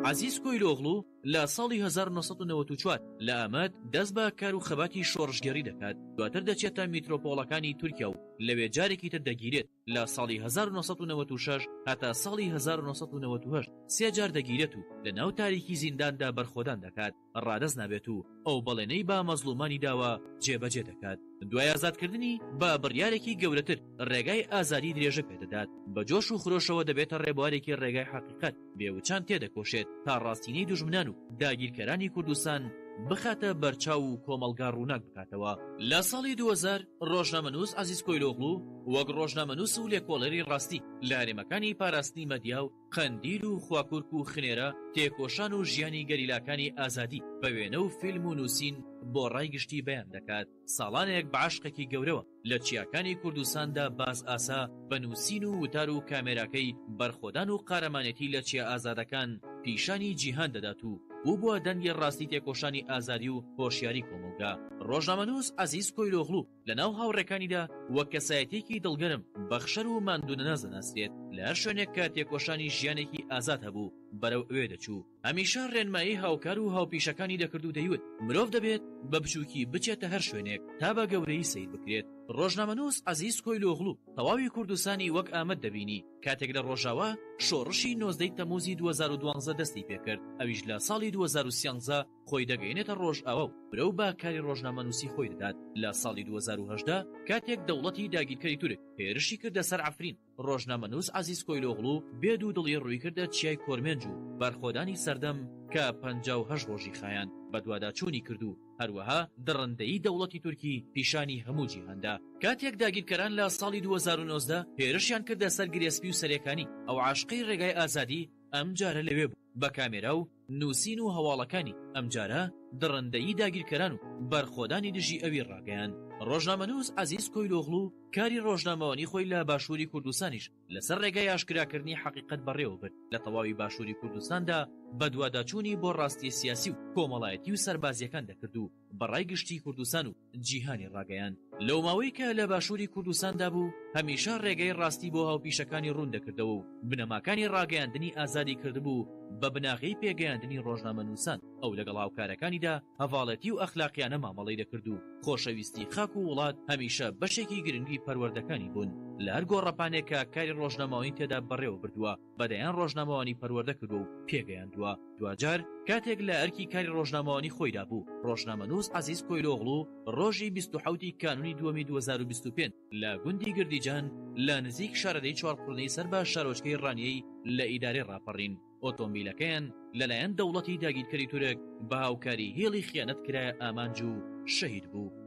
عەزیز کۆیلۆغڵو لە ساڵی 1994 لە ئامەد دەست بە کار و خەباتی شۆڕشگێڕی دەکات، دواتر دەچێتە میترۆپۆڵەکانی تورکیا و لەوێ جارێکی تر دەگیرێت، لە ساڵی 1996 هەتا ساڵی 1998 سێ جار دەگیرێت و لە ناو تاریکی زینداندا بەرخۆدان دەکات، ڕادەست نابێت و ئەو بەڵێنەی بە مەزڵومانی داوە جێبەجێ دەکات. دوای ئازادکردنی بە بڕیارێکی گەورەتر ڕێگای ئازادی درێژە پێدەدات، بە جۆش و خرۆشەوە دەبێتە ڕێبوارێکی ڕێگای حەقیقەت، بێ وچان تێدەکۆشێت تا ڕاستینەی دوژمنان و داگیرکەرانی کوردستان بخاتە بەرچاو و کۆمەڵگا ڕووناک بکاتەوە. لە ساڵی 2000 ڕۆژنامەنووس عەزیز کۆیلۆغڵو وەک ڕۆژنامەنووس و لێکۆڵەری ڕاستی لە هەرێمەکانی پاراستنی مەدیا و قەندیل و خواکورک و خنێرە تێکۆشان و ژیانی گەریلاکانی ئازادی بە وێنە و فیلم و نووسین بۆ ڕای گشتی بەیان دەکات. ساڵانێک بە عەشقێکی گەورەوە لە چیاکانی کوردستاندا باز ئاسا بە نووسین و وتار و کامێراکەی بەرخۆدان و قارەمانێتی لە چیا ئازادەکان پیشانی جیهان دەدات و بووبووە دەنگی ڕاستی تێکۆشانی ئازادی و هۆشیاری کۆمەڵگا. ڕۆژنامەنووس عەزیز کۆیلۆغڵو لە ناو هاوڕێکانیدا وەک کەسایەتییەکی دڵگەرم، بەخشەر و ماندوونەناس دەناسرێت، لە هەر شوێنێک کە تێکۆشانی ژیانێکی ئازاد هەبوو بەرەو ئەوێ دەچوو. هەمیشە ڕێنمایی هاوکار و هاوپیشەکانی دەکرد و دەیوت، مرۆڤ دەبێت بە بچووکی بچێتە هەر شوێنێک تا بە گەورەیی سەیر بکرێت. ڕۆژنامەنووس عەزیز کۆیلۆغڵو تەواوی کوردستانی وەک ئامەد دەبینی، کاتێک لە ڕۆژاوا شۆڕشی نۆزدەی تەمووزی 2012 دەستی پێکرد، ئەویش لە ساڵی 2013 خۆی دەگەیەنێتە ڕۆژئاوا و برەو بە کاری ڕۆژنامەنووسی خۆی دەدات. لە ساڵی 2018 کاتێک دەوڵەتی داگیرکەری تورک هێرشی کردە سەر عەفرین، ڕۆژنامەنووس عەزیز کۆیلۆغڵو بێ دوودڵی ڕوویکردە چیای کۆرمێنج و بەرخۆدانی سەردەم کە 58 ڕۆژی خایاند بەدواداچوونی کرد و هەروەها دڕندەیی دەوڵەتی تورکی پیشانی هەموو جیهان دا. کاتێک داگیرکەران لە ساڵی 2019 هێرشیان کردە سەر گرێسپی و سەرێکانی، ئەو عاشقەی ڕێگای ئازادی ئەمجارە لەوێ بوو بە کامێرا و نووسین و هەواڵەکانی، ئەمجارە دڕندەیی داگیرکەران و بەرخۆدانی دژی ئەوی ڕاگەیاند. ڕۆژنامەنووس عەزیز کۆیلۆغڵو کاری ڕۆژنامەوانی خۆی لە باشووری کوردستانیش لەسەر ڕێگای ئاشکراکردنی حەقیقەت بەڕێوە برد، لە تەواوی باشووری کوردستاندا بەدواداچوونی بۆ ڕاستییە سیاسی و کۆمەڵایەتی و سەربازییەکان دەکرد و بە ڕای گشتی کوردستان و جیهانی ڕاگەیاند. لەو ماوەی کە لە باشووری کوردستاندا بوو، هەمیشە ڕێگای ڕاستی بۆ هاوپیشەکانی ڕوون دەکردەوە و بنەماکانی ڕاگەیاندنی ئازادی کردبوو بە بناغەی پێگەیاندنی ڕۆژنامەنووسان. ئەو لەگەڵ هاوکارەکانیدا هەڤاڵێتی و ئەخلاقیانە مامەڵەی دەکرد و خۆشەویستی خاک و وڵات هەمیشە بەشێکی گرنگی پەروەردەکانی بوون. لە هەر گۆڕەپانێک کە کاری ڕۆژنامەوانی تێدا بەڕێوە بردووە، بە دەیان ڕۆژنامەوانی پەروەردە کردووە و پێگەیاندووە. دواجار کاتێک لە ئەرکی کاری ڕۆژنامەوانی خۆیدا بوو، ڕۆژنامەنووس عەزیز کۆیلۆغڵو ڕۆژی 27 ی کانوونی دووەمی 2025 لە گوندی گردیجان لە نزیک شارەدێی چوارقوڕنەی سەر بە شارۆچکەی ڕانیەی لە ئیدارەی ڕاپەڕین ئۆتۆمبیلەکەیان لەلایەن دەوڵەتی داگیرکەری تورک بە هاوکاری هێڵی خیانەت کرایە ئامانج و شەهید بوو.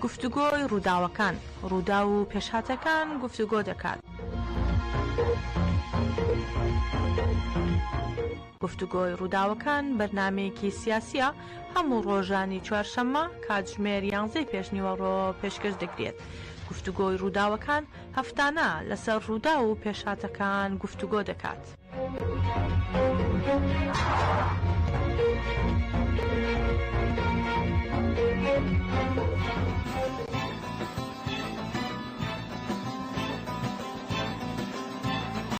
گفتوگۆی ڕووداوەکان، ڕووداو و پێشهاتەکان گفتوگۆ دەکات. گفتوگۆی ڕووداوەکان بەرنامەیەکی سیاسییە هەموو ڕۆژانی چوارشەممە کاتژمێر یانزەی پێشنیوەڕۆ پێشکەش دەکرێت. گفتوگۆی ڕووداوەکان هەفتانە لەسەر ڕووداو و پێشهاتەکان گفتوگۆ دەکات.